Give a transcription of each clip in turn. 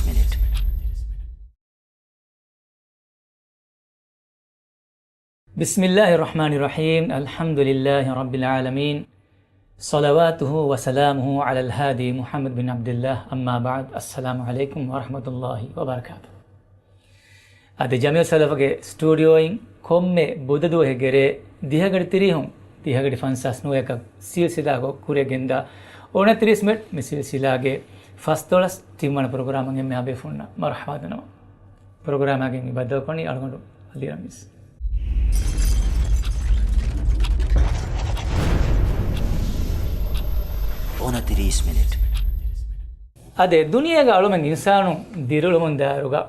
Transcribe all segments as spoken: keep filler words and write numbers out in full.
މިނިޓް. بسم الله الرحمن الرحيم. الحمد لله رب العالمين. صلوات وسلامه على الهادي محمد بن عبد الله. أما بعد. السلام عليكم ورحمة الله وبركاته. އަދި ޖަމީލް ސަލަފްގެ ސްޓޫޑިއޯއިން ކޮންމެ ބުދަ ދުވަހެއްގެ ރޭ ދިހަގަޑި ތިރީހުން ދިހަގަޑި ފަންސާސް ނުވައަކަށް ސިލްސިލާ ގޮތް ކުރިއަށް ގެންދާ އޮނަތިރީސް މިނިޓް މި ސިލްސިލާގެ ފަސްދޮޅަސް ތިންވަނަ ޕްރޮގްރާމަށް އެންމެހާ ބޭފުޅުންނަށް މަރުޙަބާ ދަންނަވަން. ޕްރޮގްރާމާގެން މި ބައްދަލުކޮށްލީ އަޅުގަނޑު އަލީ ރަމީސް. އޮނަތިރީސް މިނިޓް. އާދެ، ދުނިޔޭގަ އަޅުމެން އިންސާނުން ދިރިއުޅުމުން ދާއިރުގަ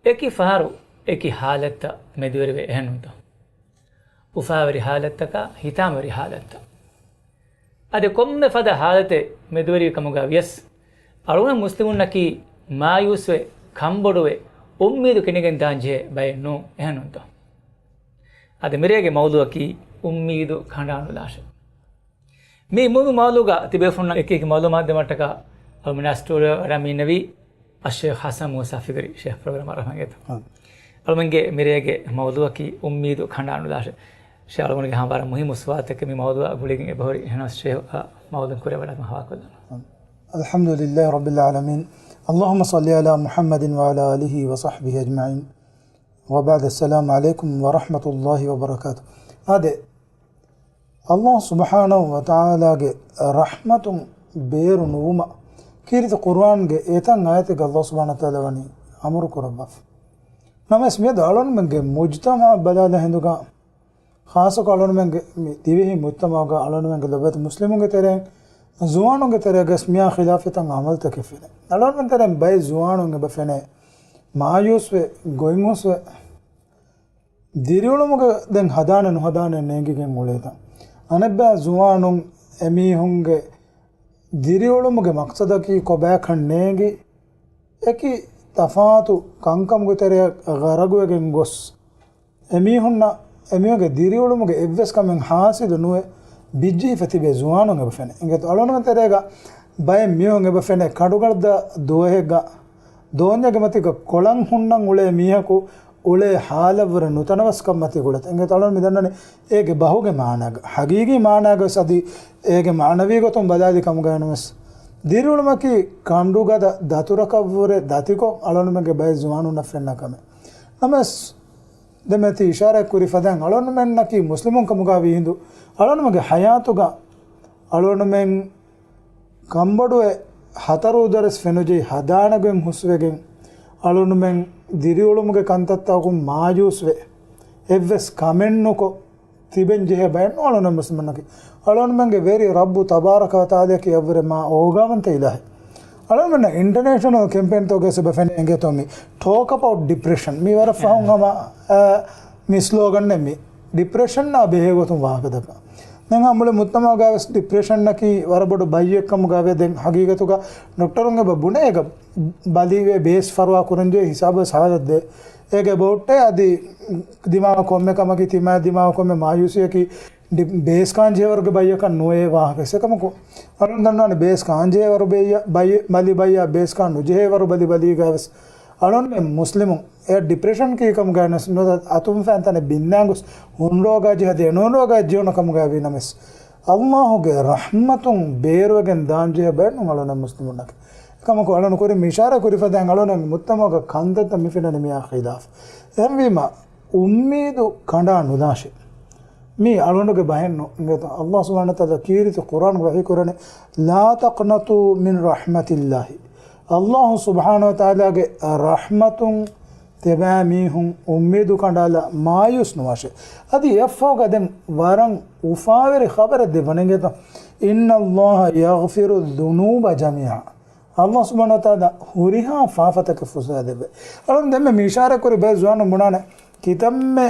އެކި ފަހަރު އެކި ހާލަތްތައް މެދުވެރިވެ އެހެންނުންތޯ؟ އުފާވެރި ހާލަތްތަކާ ހިތާމަވެރި ހާލަތްތައް. އަދި ކޮންމެ ފަދަ ހާލަތެއް މެދުވެރި ކަމުގަ ވިޔަސް، އަޅުގަނޑު މުސްލިމުންނަކީ މާޔޫސްވެ، ކަންބޮޑުވެ، އުއްމީދު ކިނިގެން ދާން ޖެހޭ ބައެއް ނޫން، އެހެންނުންތޯ؟ އަދި މިރޭގެ މައުޟޫއަކީ އުއްމީދު ކަނޑާނުލާށޭ. މި މޫނު މައުޟޫގަ ތިބޭފުންނަށް އެކި އެކި މައުލޫމާތު ދެމަށްޓަކާ އަޅުމެންނާ ސްޓޫޑިއޯ ވަޑައިގެންނެވީ އައްޝޭޚް ޙަސަން މޫސާ ފިކުރީ. ޝޭޚް، ޕްރޮގްރާމަށް ރަޙްމަތް އިނގޭތޯ. އަޅުމެންގެ މިރޭގެ މައުޟޫއަކީ އުއްމީދު ކަނޑާނުލާށޭ. ޝޭޚް، އަޅުގަނޑުގެ ހަމަ ވަރަށް މުހިއްމު ސުވާލުތަކެއް މި މައުޟޫއާ ގުޅިގެން އެބަހުރި. އެހެނަސް ޝޭޚް، އާ، މައުޟޫ ކުރެވަޑައިގެން ހަވާލުކޮށްލަން. الحمد لله رب العالمين. اللهم صل على محمد وعلى آله وصحبه أجمعين. وبعد، السلام عليكم ورحمة الله وبركاته. އާދެ، ﷲ ސުބްޙާނަހޫ ވަތަޢާލާގެ ރަޙްމަތުން ބޭރު ނުވުމަށް ކީރިތި ޤުރުއާންގެ އެތައް އާޔަތެއްގަ ﷲ ސުބްޙާނަހޫ ވަތަޢާލާ ވަނީ އަމުރު ކުރައްވާފަ. ނަމަވެސް މިއަދު އަޅުންމެންގެ މުޖްތަމަޢަށް ބަލާލާ ހިނދުގަ، ޚާއްޞަކޮށް އަޅުންމެންގެ މި ދިވެހި މުޖްތަމަޢުގަ އަޅުންމެންގެ ލޮބުވެތި މުސްލިމުންގެ ތެރެއިން، ޒުވާނުންގެ ތެރޭގަސް މިއާ ޚިލާފު އެތައް ޢަމަލުތަކެއް ފެނޭ. އަޅުންމެން ތެރެއިން ބައެއް ޒުވާނުން އެބަ ފެނޭ މާޔޫސްވެ، ގޮތްހުސްވެ، ދިރިއުޅުމުގެ ދެން ހަދާނެ ނުހަދާނެ ނޭނގިގެން އުޅޭތަން. އަނެއްބައި ޒުވާނުން އެމީހުންގެ ދިރިއުޅުމުގެ މަޤްޞަދަކީ ކޮބާކަން ނޭނގި، އެކި ތަފާތު ކަންކަމުގެ ތެރެއަށް ޣަރަގުވެގެން ގޮސް، އެމީހުންނަށް އެމީހުންގެ ދިރިއުޅުމުގެ އެއްވެސް ކަމެއް ޙާޞިލު ނުވެ، ބިއްޖެހިފަ ތިބޭ ޒުވާނުން އެބަ ފެނޭ. އިނގޭތޯ އަޅުންމެން ތެރޭގަ ބައެއް މީހުން އެބަ ފެނޭ ކަނޑުގަދަ ދުވަހެއްގަ ދޯންޏެއްގެ މަތީގަ ކޮޅަން ހުންނަން އުޅޭ މީހަކު އުޅޭ ޙާލަށްވުރެ ނުތަނަވަސްކަން މަތީ ގުޅޭތޯ. އިނގޭތޯ އަޅުން މި ދަންނަނީ އޭގެ ބަހުގެ މާނާގަ، ޙަޤީޤީ މާނާގަވެސް އަދި އޭގެ މާނަވީ ގޮތުން ބަލާލި ކަމުގައި ނަމަވެސް، ދިރިއުޅުމަކީ ކަނޑުގަދަ ދަތުރަކަށްވުރެ ދަތިކޮށް އަޅުންމެންގެ ބައެއް ޒުވާނުންނަށް ފެންނަ ކަމެއް. ނަމަވެސް، ދެން މިތި އިޝާރާތް ކުރި ފަދައިން އަޅުންމެންނަކީ މުސްލިމުން ކަމުގަ ވީ ހިނދު، އަޅުންމެންގެ ޙަޔާތުގަ އަޅުންމެން ކަންބޮޑުވެ ހަތަރު ދުވަސް ފެނުޖެހި ހަދާނެގޮތް ހުސްވެގެން، އަޅުންމެން ދިރިއުޅުމުގެ ކަންތައްތަކުން މާޔޫސްވެ، އެއްވެސް ކަމެއް ނުކޮށް ތިބެން ޖެހޭ ބައެއް ނޫން އަޅުން މުސްލިމުންނަކީ. އަޅުންމެންގެ ވެރި ރައްބު ތަބާރަކަ ވަތަޢާލާއަކީ އަށްވުރެ މާ އޯގާވަންތަ އިލާހެއް. އަޅުންމެންނަށް އިންޓަނޭޝަނަލް ކެމްޕޭންތަކުގައި އެބަ ފެނޭ އިނގޭތޯ މި ޓޯކް އެބައުޓް ޑިޕްރެޝަން. މީ ވަރަށް ފަހުން ހަމަ، އަ، މި ސްލޯގަންއެއް މި ޑިޕްރެޝަންއާ ބެހޭ ގޮތުން ވާހަކަ ދައްކާ. ދެން ހަމަ މުޅި މުޖްތަމަޢުގަވެސް ޑިޕްރެޝަންއަކީ ވަރަށް ބޮޑު ބައްޔެއް ކަމުގަވޭ. ދެން ހަގީގަތުގަ ޑޮކްޓަރުން އެބަ ބުނޭ އޭގަ ބަލިވެ ބޭސް ފަރުވާ ކުރަންޖެހޭ ހިސާބުވެސް ހާލަތު ދޭ. އޭގަ އެބައުޓޭ އަދި ދިމާވާ ކޮންމެ ކަމަކީ ތިމާ ދިމާވާ ކޮންމެ މާޔޫސީއަކީ ޑި-، ބޭސް ކާންޖެހޭވަރުގެ ބައްޔަކަށް ނުވޭ ވާހަކަ. އެކަމަކު އަޅުން ދަންނާނެ ބޭސް ކާންޖެހޭވަރު ބައްޔަ-، ބައި-، ބަލި ބައްޔާ ބޭސް ކާން ނުޖެހޭވަރު ބަލި ބަލީގަވެސް އަޅުންމެން މުސްލިމުން އެ ޑިޕްރެޝަން ކީ ކަމުގައި ނަސް ނުދަ އަތުން ފައިން ތަނެއް ބިންނާން ގޮސް ހުންރޯގާ ޖެހޭ އަދި އެނޫންރޯގާ ޖެހުނު ކަމުގައި ވީ ނަމަވެސް، ﷲ ގެ ރަޙްމަތުން ބޭރުވެގެން ދާންޖެހޭ ބައެއް ނޫން އަޅުން މުސްލިމުންނަކީ. އެކަމަކު އަޅުން ކުރިން މި އިޝާރާ ކުރި ފަދައިން އަޅުން މުޖްތަމަޢުގަ ކަންތައްތައް މި ފެންނަނީ މިއާ ޚިލާފް. އެހެންވީމަ، އުއްމީދު ކަނޑާ ނުލާށޭ. މީ އަޅުގަނޑުގެ ބަހެއް ނޫން. އިނގޭތޯ ﷲ ސުބްޙާނަހޫ ވަތަޢާލާ ކީރިތި ޤުރްއާން ވަޙީ ކުރަނީ، "لا تقنطوا من رحمة الله." ﷲ ސުބްޙާނަހޫ ވަތަޢާލާގެ ރަޙްމަތުން ތިބާ މީހުން އުއްމީދު ކަނޑާލާ މާޔޫސް ނުވާށޭ. އަދި އެއަށްފަހުގަ ދެން ވަރަށް އުފާވެރި ޚަބަރެއް ދެއްވަނީ އިނގޭތޯ، "إن الله يغفر الذنوب جميعا." ﷲ ސުބްޙާނަހޫ ވަތަޢާލާ ހުރިހާ ފާފަތަކެއް ފުސްދާ ދެއްވޭ. އަޅުން ދެންމެ މި އިޝާރާތް ކުރި ބައެއް ޒުވާނުން ބުނާނެ، ކިތަންމެ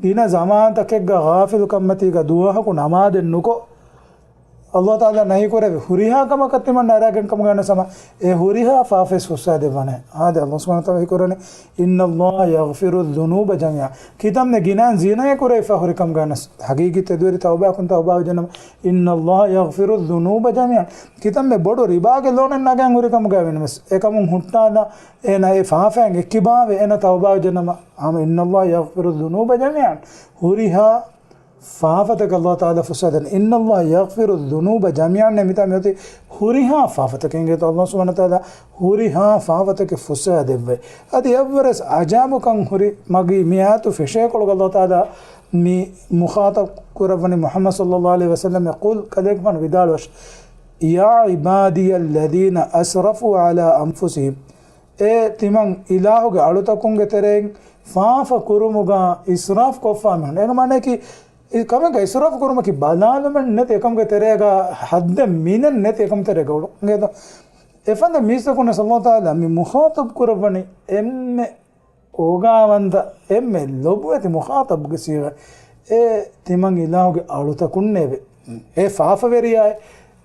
ގިނަ ޒަމާންތަކެއްގަ ޣާފިލުކަންމަތީގަ ދުވަހަކު ނަމާދެއް ނުކޮށް، އަﷲ ތަޢާލާ ނަހީ ކުރެއްވި ހުރިހާ ކަމަކަށް ތިމަން އަރާގެން ކަމުގައި ނަސަމަ، އެ ހުރިހާ ފާފައެސް ފުއްސާ ދެއްވާނެ. އާދެ، އަﷲ ސުބްޙާނަހޫ ވަތަޢާލާ ހީކުރަނީ، "إِنَّ اللَّهَ يَغْفِرُ الذُّنُوبَ جَمِيعًا." ކިތަންމެ ގިނައިން ޒިނާއެއް ކުރެވިފަ ހުރި ކަމުގައި ނަސް، ހަގީގީ ތެދުވެރި ތައުބާއަކުން ތައުބާވެ ޖެނަމަ، "إِنَّ اللَّهَ يَغْفِرُ الذُّنُوبَ جَمِيعًا." ކިތަންމެ ބޮޑު ރިބާގެ ލޯނެއް ނަގައިން ހުރި ކަމުގައި ވެނަމަސް، އެކަމުން ހުއްޓާލާ، އޭނަ އެ ފާފައިން އެއްކިބާވެ، އޭނަ ތައުބާވެ ޖެނަމަ، އާމެ، "إِنَّ اللَّهَ يَغْفِرُ الذُّنُوبَ جَمِيعًا." ހުރިހާ ފާފަތަކަށް އަﷲ ތަޢާލާ ފުއްސާދޭނެ. "إِنَّ اللَّهَ يَغْفِرُ الذُّنُوبَ جَمِيعًا" އޭ މިތާ މިއޮތީ ހުރިހާ ފާފަތަކެއް އިނގޭތޯ އަﷲ ސުބްޙާނަހޫ ވަތަޢާލާ ހުރިހާ ފާފަތަކެއް ފުއްސަވާ ދެއްވައި. އަދި އެއްވަރަސް އަޖާބުކަން ހުރި މަގީ މި އާޔަތު ފެށޭކޮޅުގަ އަﷲ ތަޢާލާ މި މުޚާޠަބް ކުރައްވަނީ މުޙައްމަދު ޞައްލައްލާހު ޢަލައިހި ވަސައްލަމް، އެ ޤުލް ކަލޭގެފާނު ވިދާޅުވަށް، "يَا عِبَادِيَ الَّذِينَ أَسْرَفُوا عَلَىٰ أَنفُسِهِمْ" އޭ ތިމަން އިލާހުގެ އަޅުތަކުންގެ ތެރެއިން ފާފަ ކުރުމުގަ އިސްރާފް ކޮށްފާ މީހުން. އޭގެ މާނައަކީ، އެ ކަމެއްގަ އިސްރާފް ކުރުމަކީ ބަލާލުމެއް ނެތި އެކަމުގެ ތެރޭގަ ހައްދެއް މިނެއް ނެތި އެކަމު ތެރޭގަ އުޅުން. އިނގޭތޯ؟ އެފަދަ މީސްތަކުންނަށް އަﷲ ތަޢާލާ މި މުޚާޠަބް ކުރައްވަނީ އެންމެ އޯގާވަންތަ، އެންމެ ލޮބުވެތި މުޚާޠަބްގެ ސީޣާ. އޭ ތިމަން އިލާހުގެ އަޅުތަކުންނޭވެ. އެ ފާފަވެރިޔާއޭ،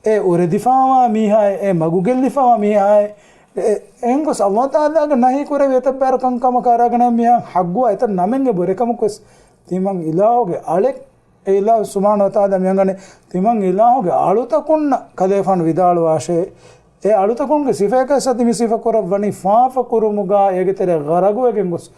އެ އުރެދިފާވާ މީހާއޭ، އެ މަގުގެއްލިފާވާ މީހާއޭ، އެ، އެހެން ގޮސް އަﷲ ތަޢާލާގެ ނަހީ ކުރެވި އެތައް ބައިރަށް ކަންކަމަކަށް އަރާގަނެ މީހާ ހައްގުވާ އެތައް ނަމެއް އެބުރެ ކަމަކުވެސް ތިމަން އިލާހުގެ އަޅެއް، އެ އިލާހު ސުބްޙާނަހޫ ވަތަޢާލާ މި އަންގަނީ ތިމަން އިލާހުގެ އަޅުތަކުންނަށް ކަލޭފާނު ވިދާޅުވާށޭ. އެ އަޅުތަކުންގެ ސިފަޔަކަސް އަދި މި ސިފަ ކުރައްވަނީ ފާފަ ކުރުމުގަ އޭގެ ތެރޭ ޣަރަގުވެގެން ގޮސް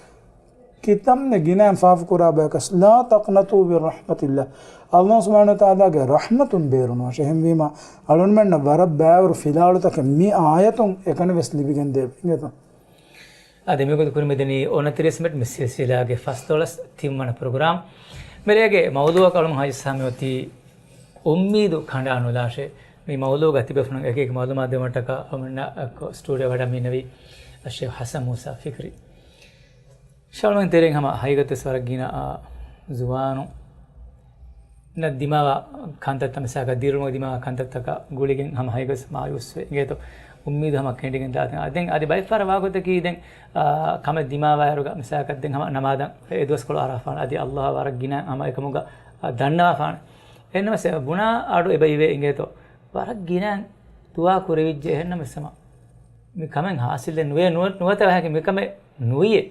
ކިތަންމެ ގިނައިން ފާފަ ކުރާ ބަޔަކަސް، "لَا تَقْنَطُوا مِنْ رَحْمَةِ اللَّهِ" އަﷲ ސުބްޙާނަހޫ ވަތަޢާލާގެ ރަޙްމަތުން ބޭރުނުވާށޭ. އެހެންވީމާ، އަޅުންމެންނަށް ވަރަށް ބައިވަރު ފިލާވަޅުތަކެއް މި އާޔަތުން އެކަނިވެސް ލިބިގެން ދޭ. އިނގޭތޯ؟ އަދި މިގޮތަށް ކުރިމަދެނީ އޮނަތިރީސް މިނެޓް މި ސިލްސިލާގެ ފަސްދޮޅަސް ތިންވަނަ ޕްރޮގްރާމް. މިރޭގެ މައުޟޫޢަކަށް އަޅުން ހައިސާމި އޮތީ އުއްމީދު ކަނޑާ ނުލާށޭ. މި މައުޟޫޢުގަ ތިބޭފުޅުން އެކި އެކި މައުލޫމާތު ދެވުމަށްޓަކާ އަޅުމެންނާ އެއްކޮށް ސްޓޫޑިއޯ ވަޑައިގެންނެވީ އައްޝޭޚް ޙަސަން މޫސާ ފިކްރީ. އަޅުމެން ތެރެއިން ހަމަ ހަގީގަތުވެސް ވަރަށް ގިނަ، އާ، ޒުވާނުންނަށް ދިމާވާ ކަންތައްތައް މިސާލަކަށް ދިރިއުޅުމުގެ ދިމާވާ ކަންތައްތަކަށް ގުޅިގެން ހަމަ ހަގީގަތުވެސް މާޔޫސްވެ އިނގޭތޯ. އުއްމީދު ހަމަ ކެނޑިގެން ދާ. ދެން އަދި ބައެއް ފަހަރަށް ވާގޮތަކީ ދެން، އާ، ކަމެއް ދިމާވާއިރުގަ މިސާލަކަށް ދެން ހަމަ ނަމާދަށް އެ ދުވަސްކޮޅު އަރާފާނެ. އަދި އަﷲއާ ވަރަށް ގިނަ ހަމަ އެކަމުގަ، އާ، ދަންނަވާފާނެ. އެހެންނަމަވެސް ބުނާ އަޑު އެބައިވޭ އިނގޭތޯ. ވަރަށް ގިނަ ދުޢާ ކުރެވިއްޖެ އެހެންނަމަވެސް ހަމަ މި ކަމެއް ހާސިލެއް ނުވޭ، ނުވަ-، ނުވަތަ ވަހަކީ މިކަމެއް ނުވިއޭ.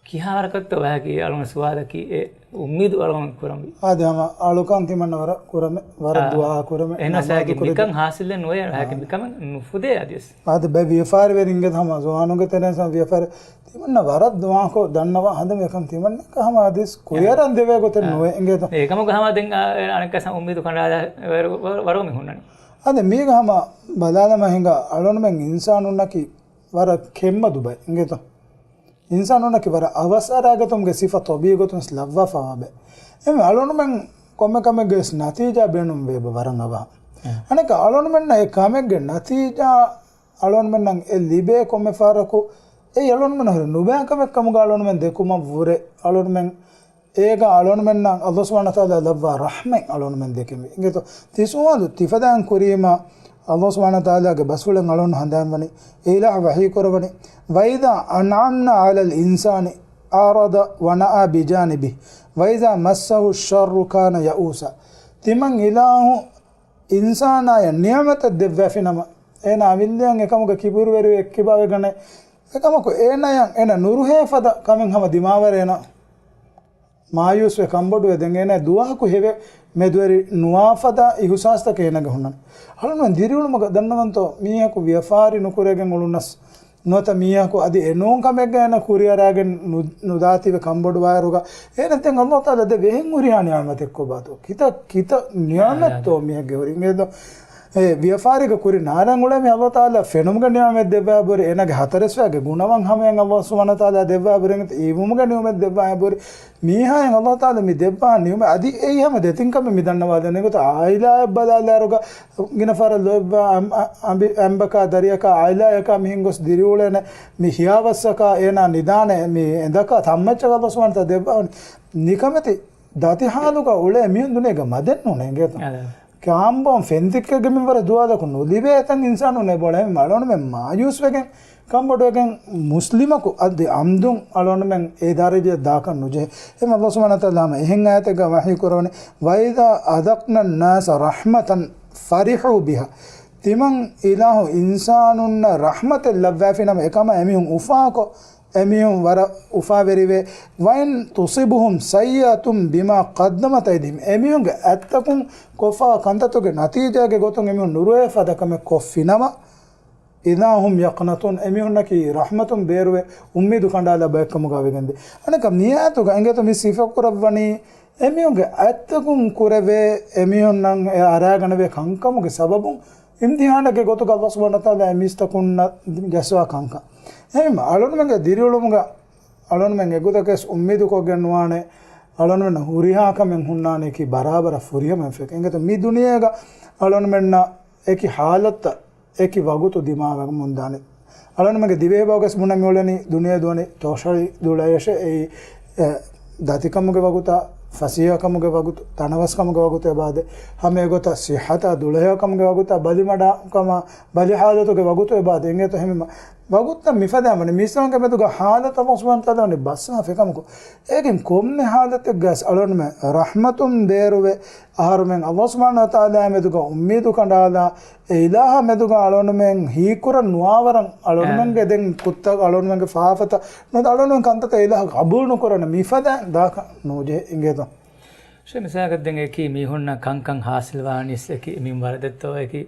ކިހާވަރަކަށްތޯ ވަހަކީ އަޅުގަނޑު ސުވާލަކީ އެ އުއްމީދު އަޅުގަނޑު ކުރަންވީ. އާދެ، ހަމަ އަޅުކަން ތިމަންނަ ވަރަށް ކުރަމެ-، ވަރަށް އާ، ދުޢާ ކުރަމެ، އެހެން ނަމާދު ވެސް ކުރެވި. މިކަން ހާސިލެއް ނުވޭ ވަހަކީ އާ. މިކަމެއް ނުފުދޭ އަދިވެސް. އާދެ، ބައެއް ވިޔަފާރިވެރިންގެ ހަމަ ޒުވާނުންގެ ތެރެއިން ވިޔަފާރި ތިމަންނަ ވަރަށް ދުޢާކޮށް ދަންނަވާ ހަނދަ މިކަން ތިމަންނަ ހަމަ އަދިސް ކުރިއަރަން ދެވޭ ގޮތެއް އާ. ނުވޭ އިނގޭތޯ. އެކަމަކު ހަމަ ދެން، އާ، އަނެއްކާސް އުއްމީދު ކަނޑާލާ ވަރު-، ވަރު-، ވަރުގަ މި ހުންނަނީ. އާދެ، މީގަ ހަމަ ބަލާލަމާ ހިނގާ އަޅުންމެން އިންސާނުންނަކީ ވަރަށް ކެތްމަދު ބައެއް އިނގޭތޯ. އިންސާނުންނަކީ ވަރަށް އަވަސްއަރާގަތުމުގެ ސިފަ ޠަބީޢަތުން ވެސް ލައްވާފަވާ ބައެއް. އެހެންވެ އަޅުންމެން ކޮންމެ ކަމެއްގެ ވެސް ނަތީޖާ ބޭނުން ވޭބަ ވަރަށް އަވަހަށް. އެ. އަނެއްކާ އަޅުންމެންނަށް އެ ކަމެއްގެ ނަތީޖާ އަޅުންމެންނަށް އެ ލިބޭ ކޮންމެ ފަހަރަކު އެއީ އަޅުންމެން ހުރި ނުބައި ކަމެއް ކަމުގަ އަޅުންމެން ދެކުމަށް ވުރެ އަޅުންމެން އޭގަ އަޅުންމެންނަށް އަﷲ ސުބްޙާނަހޫ ވަތަޢާލާ ލައްވާ ރަޙްމަތް އަޅުންމެން ދެކެންވީ. އިނގޭތޯ، ތި ސުވާލު ތިފަދައިން ކުރީމާ، އަﷲ ސުބްޙާނަހޫ ވަތަޢާލާގެ ބަސްފުޅެއް އަޅުން ހަނދާންވަނީ، އިލާހު ވަޙީ ކުރައްވަނީ، "وَإِذَا أَنْعَمْنَا عَلَى الْإِنْسَانِ أَعْرَضَ وَنَأَىٰ بِجَانِبِهِ وَإِذَا مَسَّهُ الشَّرُّ كَانَ يَئُوسًا." ތިމަން އިލާހު އިންސާނާޔަށް ނިޢުމަތެއް ދެއްވާފިނަމަ، އޭނާ އަމިއްލައަށް އެކަމުގަ ކިބުރުވެރިވެ އެއްކިބާވެގަނެ، އެކަމަކު އޭނާޔަށް އޭނާ ނުރުހޭ ފަދަ ކަމެއް ހަމަ ދިމާވަރޭނަ. މާޔޫސްވެ ކަނބޮޑުވެ ދެން އޭނާ ދުވަހަކު ހެވެ މެދުވެރި ނުވާފަދަ އިހުސާސްތަކެއް އޭނާގެ ހުންނަން. އަޅުން ދިރިއުޅުމުގަ ދަންނަވަންތޯ މީހަކު ވިޔަފާރި ނުކުރެގެން އުޅުނަސް ނުވަތަ މީހަކު އަދި އެނޫން ކަމެއްގަ އޭނާ ކުރިއަރާގެން ނު-، ނުދާތީވެ ކަނބޮޑުވާއިރުގަ އޭނަ ދެން އަﷲ ތަޢާލާ ދެ ވެހެން ހުރިހާ ނިޢުމަތެއް ކޮބާތޯ؟ ކިތަ، ކިތަ ނިޢުމަތްތޯ މީހެއްގެ ހުރި އިނގޭތޯ؟ އެ ވިޔަފާރީގަ ކުރި ނާރަން އުޅޭ މީ އަﷲ ތަޢާލާ ފެނުމުގެ ނިޢުމަތް ދެއްވާ ބުރި، އޭނާގެ ހަތަރެސްވައިގެ ގުނަވަން ހަމަޔަށް އަﷲ ސުބްޙާނަހޫ ވަތަޢާލާ ދެއްވާ ބުރި، އިވުމުގެ ނިޢުމަތް ދެއްވާ ބުރި، މީހާޔަށް އަﷲ ތަޢާލާ މި ދެއްވާ ނިޢުމަތް އަދި އެއީ ހަމަ ދެތިން ކަމެއް މި ދަންނަވާލަނީ ގޮތަށް އާއިލާއަށް ބަލާލާއިރުގަ ގިނަ ފަހަރަށް ލޯތްބާ އަނބި-، އަނބަކާ ދަރިއަކާ އާއިލާއަކާ މިހެން ގޮސް ދިރިއުޅޭނެ މި ހިޔާވައްސަކާ އޭނާ ނިދާނެ މި އެނދަކާ ތަންމައްޗަކަށް އަﷲ ސުބްޙާނަހޫ ވަތަޢާލާ ދެއްވާ ނިކަމެތި ދަތި ހާލުގަ އުޅޭ މީހުން ދުނިޔޭގަ މަދެއް ނޫނޭ އިނގޭތޯ. އަދަ. ކާނބޯން ފެންތިއްކެއްގެ މިންވަރަށް ދުވާލަކުން ނުލިބޭ ތަން އިންސާނުން އެބަ އުޅޭ. އަޅުގަނޑުމެން މާޔޫސްވެގެން ކަންބޮޑުވެގެން މުސްލިމަކު އަދި އަމްދުން އަޅުގަނޑުމެން އެ ދަރަޖައަށް ދާކަށް ނުޖެހޭ. އެހެން ﷲ ސުބްޙާނަހޫ ވަތަޢާލާ ހަމަ އެހެން އާޔަތެއްގަ ވަޙީ ކުރަވަނީ، "وَإِذَا أَذَقْنَا النَّاسَ رَحْمَةً فَرِحُوا بِهَا." ތިމަން އިލާހު އިންސާނުންނަށް ރަޙްމަތެއް ލައްވާފިނަމަ އެކަމަށް އެމީހުން އުފާކޮށް، އެމީހުން ވަރަށް އުފާވެރިވޭ. "وَإِنْ تُصِبْهُمْ سَيِّئَةٌ بِمَا قَدَّمَتْ أَيْدِيهِمْ." އެމީހުންގެ އަތްތަކުން ކޮށްފާ ކަންތައްތަކުގެ ނަތީޖާގެ ގޮތުން އެމީހުން ނުރުވޭ ފަދަ ކަމެއް ކޮށްފިނަމަ، "إِذَا هُمْ يَقْنَطُونَ." އެމީހުންނަކީ ރަޙްމަތުން ބޭރުވެ އުއްމީދު ކަނޑާލާ ބައެއްކަމުގަ ވެގެންދޭ. އަނެކަ މިއާޔަތުގަ އިނގޭތޯ މި ސިފަކުރައްވަނީ، އެމީހުންގެ އަތްތަކުން ކުރެވޭ، އެމީހުންނަށް އެ އަރާގަނެވޭ ކަންކަމުގެ ސަބަބުން އިމްތިޙާނެއްގެ ގޮތުގަ ﷲ ސުބްޙާނަހޫ ވަތަޢާލާ އެ މީސްތަކުންނަށް ގެސްވާ ކަންކަން. އެހެންވީމަ އަޅުގަނޑުމެންގެ ދިރިއުޅުމުގަ އަޅުގަނޑުމެން އެގޮތަކަށް އުއްމީދުކޮށްގެން ނުވާނެ، އަޅުގަނޑުމެންނަށް ހުރިހާ ކަމެއް ހުންނާނެކީ ބަރާބަރަށް ފުރިހަމައިން ފެކެ. އިނގޭތޯ މި ދުނިޔޭގަ އަޅުގަނޑުމެންނަށް އެކި ޙާލަތްތައް އެކި ވަގުތު ދިމާވެގެން ދާނެ. އަޅުގަނޑުމެންގެ ދިވެހިބަހުގަސް ބުނަން މިއުޅެނީ ދުނިޔެ ދުވަނީ ޓޯޝަރީ ދުޅަޔަށޭ. އެއީ، އެ، ދަތިކަމުގެ ވަގުތާ، ފަސޭހަކަމުގެ ވަގުތު، ތަނަވަސްކަމުގެ ވަގުތު އެބާދެ. ހަމަ އެގޮތަށް ސިއްހަތާ ދުޅަހެޔޮކަމުގެ ވަގުތާ، ބަލިމަޑާކަމާ، ބަލި ޙާލަތުގެ ވަގުތު އެބާދެ. އިނގޭތޯ އެހެންވީމަ ވަގުތުތައް މިފަދައިން ވަނީ މީސްތަކުންގެ މެދުގަ ޙާލަތު ﷲ ސުބްޙާނަހޫ ވަތަޢާލާ ވަނީ ބަސްވާ ފެކަމަކު. އޭގެން ކޮންމެ ޙާލަތެއްގަސް އަޅުގަނޑުމެން ރަޙްމަތުން ބޭރުވެ އަހަރުމެން ﷲ ސުބްޙާނަހޫ ވަތަޢާލާ މެދުގަ އުއްމީދު ކަނޑާލާ، އެ އިލާހާ މެދުގަ އަޅުގަނޑުމެން ހީކުރަން ނުވާވަރަށް އަޅުގަނޑުމެންގެ ދެން ކުށްތައް އަޅުގަނޑުމެންގެ ފާފަތައް ނުވަތަ އަޅުގަނޑުމެން ކަންތައްތައް އިލާހު ޤަބޫލު ނުކުރަން މިފަދައިން ދާކަށް ނުޖެހޭ އިނގޭތޯ. ޝޭ މިސާލަކަށް ދެން އެކި މީހުންނަށް ކަންކަން ޙާޞިލްވާނީސް އެކި މިންވަރަށް ދެއްތޯ އެކި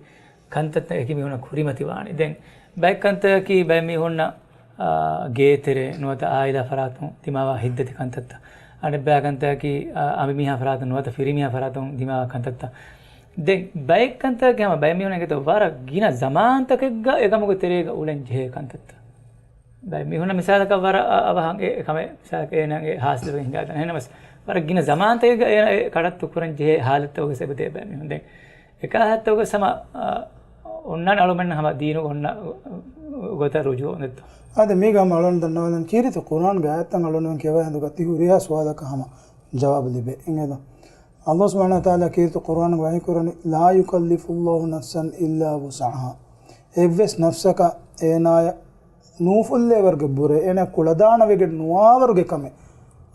ކަންތައްތައް އެކި މީހުންނަށް ކުރިމަތިވާނީ. ދެން ބައެއް ކަންތައްތަކީ ބައެއް މީހުންނަށް، އާ، ގޭތެރޭ ނުވަތަ އާއިލާ ފަރާތުން ދިމާވާ ހިތްދަތި ކަންތައްތައް. އަނެއްބައި ކަންތައްތަކީ، އާ، އަނބިމީހާ ފަރާތުން ނުވަތަ ފިރިމީހާ ފަރާތުން ދިމާވާ ކަންތައްތައް. ދެން ބައެއް ކަންތައްތަކީ ހަމަ ބައެއް މީހުންނަށް އިނގޭތޯ ވަރަށް ގިނަ ޒަމާންތަކެއްގަ އެކަމުގެ ތެރޭގަ އުޅެން ޖެހޭ ކަންތައްތައް. ބައެއް މީހުންނަށް މިސާލަކަށް ވަރަށް އަ-، އަވަހަށް އެ ކަމެއް މިސާލަކަށް އޭނާގެ ހާސިލްވެ ހިނގާދާނެ. އެހެންނަމަސް ވަރަށް ގިނަ ޒަމާންތަކެއްގަ އޭނާ އެ ކަޑައްތު ކުރަން ޖެހޭ ހާލަތްތަކުގެ ސަބަބުން ބައެއް މީހުން ދެން އެކާ ހައްތަކުގެ ސަމަ، އަ، އޮންނާނެ އަޅުމެންނަށް ހަމަ ދީނުގެ އޮންނަ ގޮތަށް ރުޖޫޢަ ނެތްތޯ؟ އާދެ، މީގަ ހަމަ އަޅުން ދަންނަވަލަން ކީރިތި ޤުރްއާންގެ އާޔަތްތައް އަޅުން ކިޔަވާ ހިނދުގަ ތި ހުރިހާ ސުވާލަކަށް ހަމަ ޖަވާބު ލިބޭ. އިނގޭތޯ؟ ﷲ ސުބްޙާނަހޫ ވަތަޢާލާ ކީރިތި ޤުރްއާންގަ ވަޙީ ކުރަނީ، "لا يكلف الله نفسا إلا وسعها." އެއްވެސް ނަފްސަކަށް އޭނާޔަށް ނޫފުއްލޭވަރުގެ ބުރަ، އޭނާ ކުޅަދާނަވެގެން ނުވާވަރުގެ ކަމެއް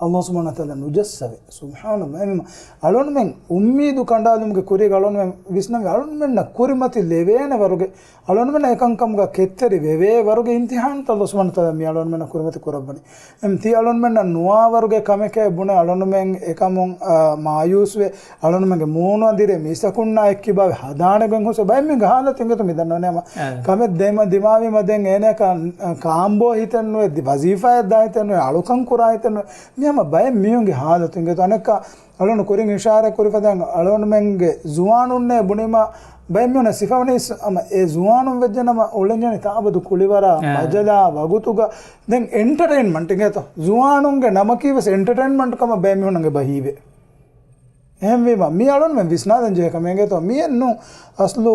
ﷲ ސުބްޙާނަހޫ ވަތަޢާލާ ނުޖައްސަވޭ. ސުބްޙާނަﷲ. އެހެންވީމަ އަޅުންމެން އުއްމީދު ކަނޑާލުމުގެ ކުރީގަ އަޅުންމެން ވިސްނަންވީ އަޅުންމެންނަށް ކުރިމަތި ލެވޭނެ ވަރުގެ، އަޅުންމެންނަށް އެކަންކަމުގަ ކެތްތެރި ވެވޭ ވަރުގެ އިމްތިޙާންތައް ﷲ ސުބްޙާނަހޫ ވަތަޢާލާ މި އަޅުންމެންނަށް ކުރިމަތި ކުރައްވަނީ. އެމް ތި އަޅުންމެންނަށް ނުވާވަރުގެ ކަމެކޭ ބުނެ އަޅުންމެން އެކަމުން، އާ، މާޔޫސްވެ، އަޅުންމެންގެ މޫނުއަށް ދިރޭ މީސްތަކުންނާ އެއްކިބާވެ ހަދާނެ ގޮތް ހުސް ބައެއް މީހުންގެ ހާލަތު އިނގޭތޯ މި ދަންނަވަނީ ހަމަ އާ. ކަމެއް ދެމަ-، ދިމާވީމަ ދެން އޭނައަކަށް ކާނބޯ ހިތެއް ނުވެ، ދި-، ވަޒީފާއެއް ދާ ހިތެއް ނުވެ، އަޅުކަން ކުރާ ހިތެއް ނުވެ. މި ހަމަ ބައެއް މީހުންގެ ހާލަތު އިނގޭތޯ. އަނެއްކާ އަޅުން ކުރިން އިޝާރާތް ކުރި ފަދައިން އަޅުންމެންގެ ޒުވާނުންނޭ ބުނީމަ ބައެއް މީހުންނަށް ސިފަވަނީ ހަމަ އެ ޒުވާނުން ވެއްޖެ ނަމަ އުޅެންޖެހެނީ ތާއަބަދު ކުޅިވަރާ، އާ. މަޖަލާ، ވަގުތުގަ ދެން އެންޓަޓެއިންމަންޓް އިނގޭތޯ. ޒުވާނުންގެ ނަމަކީވެސް އެންޓަޓެއިންމަންޓް ކަމަށް ބައެއް މީހުންނަށް އެބަ ހީވޭ. އެހެންވީމަ، މި އަޅުންމެން ވިސްނާލަން ޖެހޭ ކަމެއް އިނގޭތޯ، މިއެއްނު އަސްލު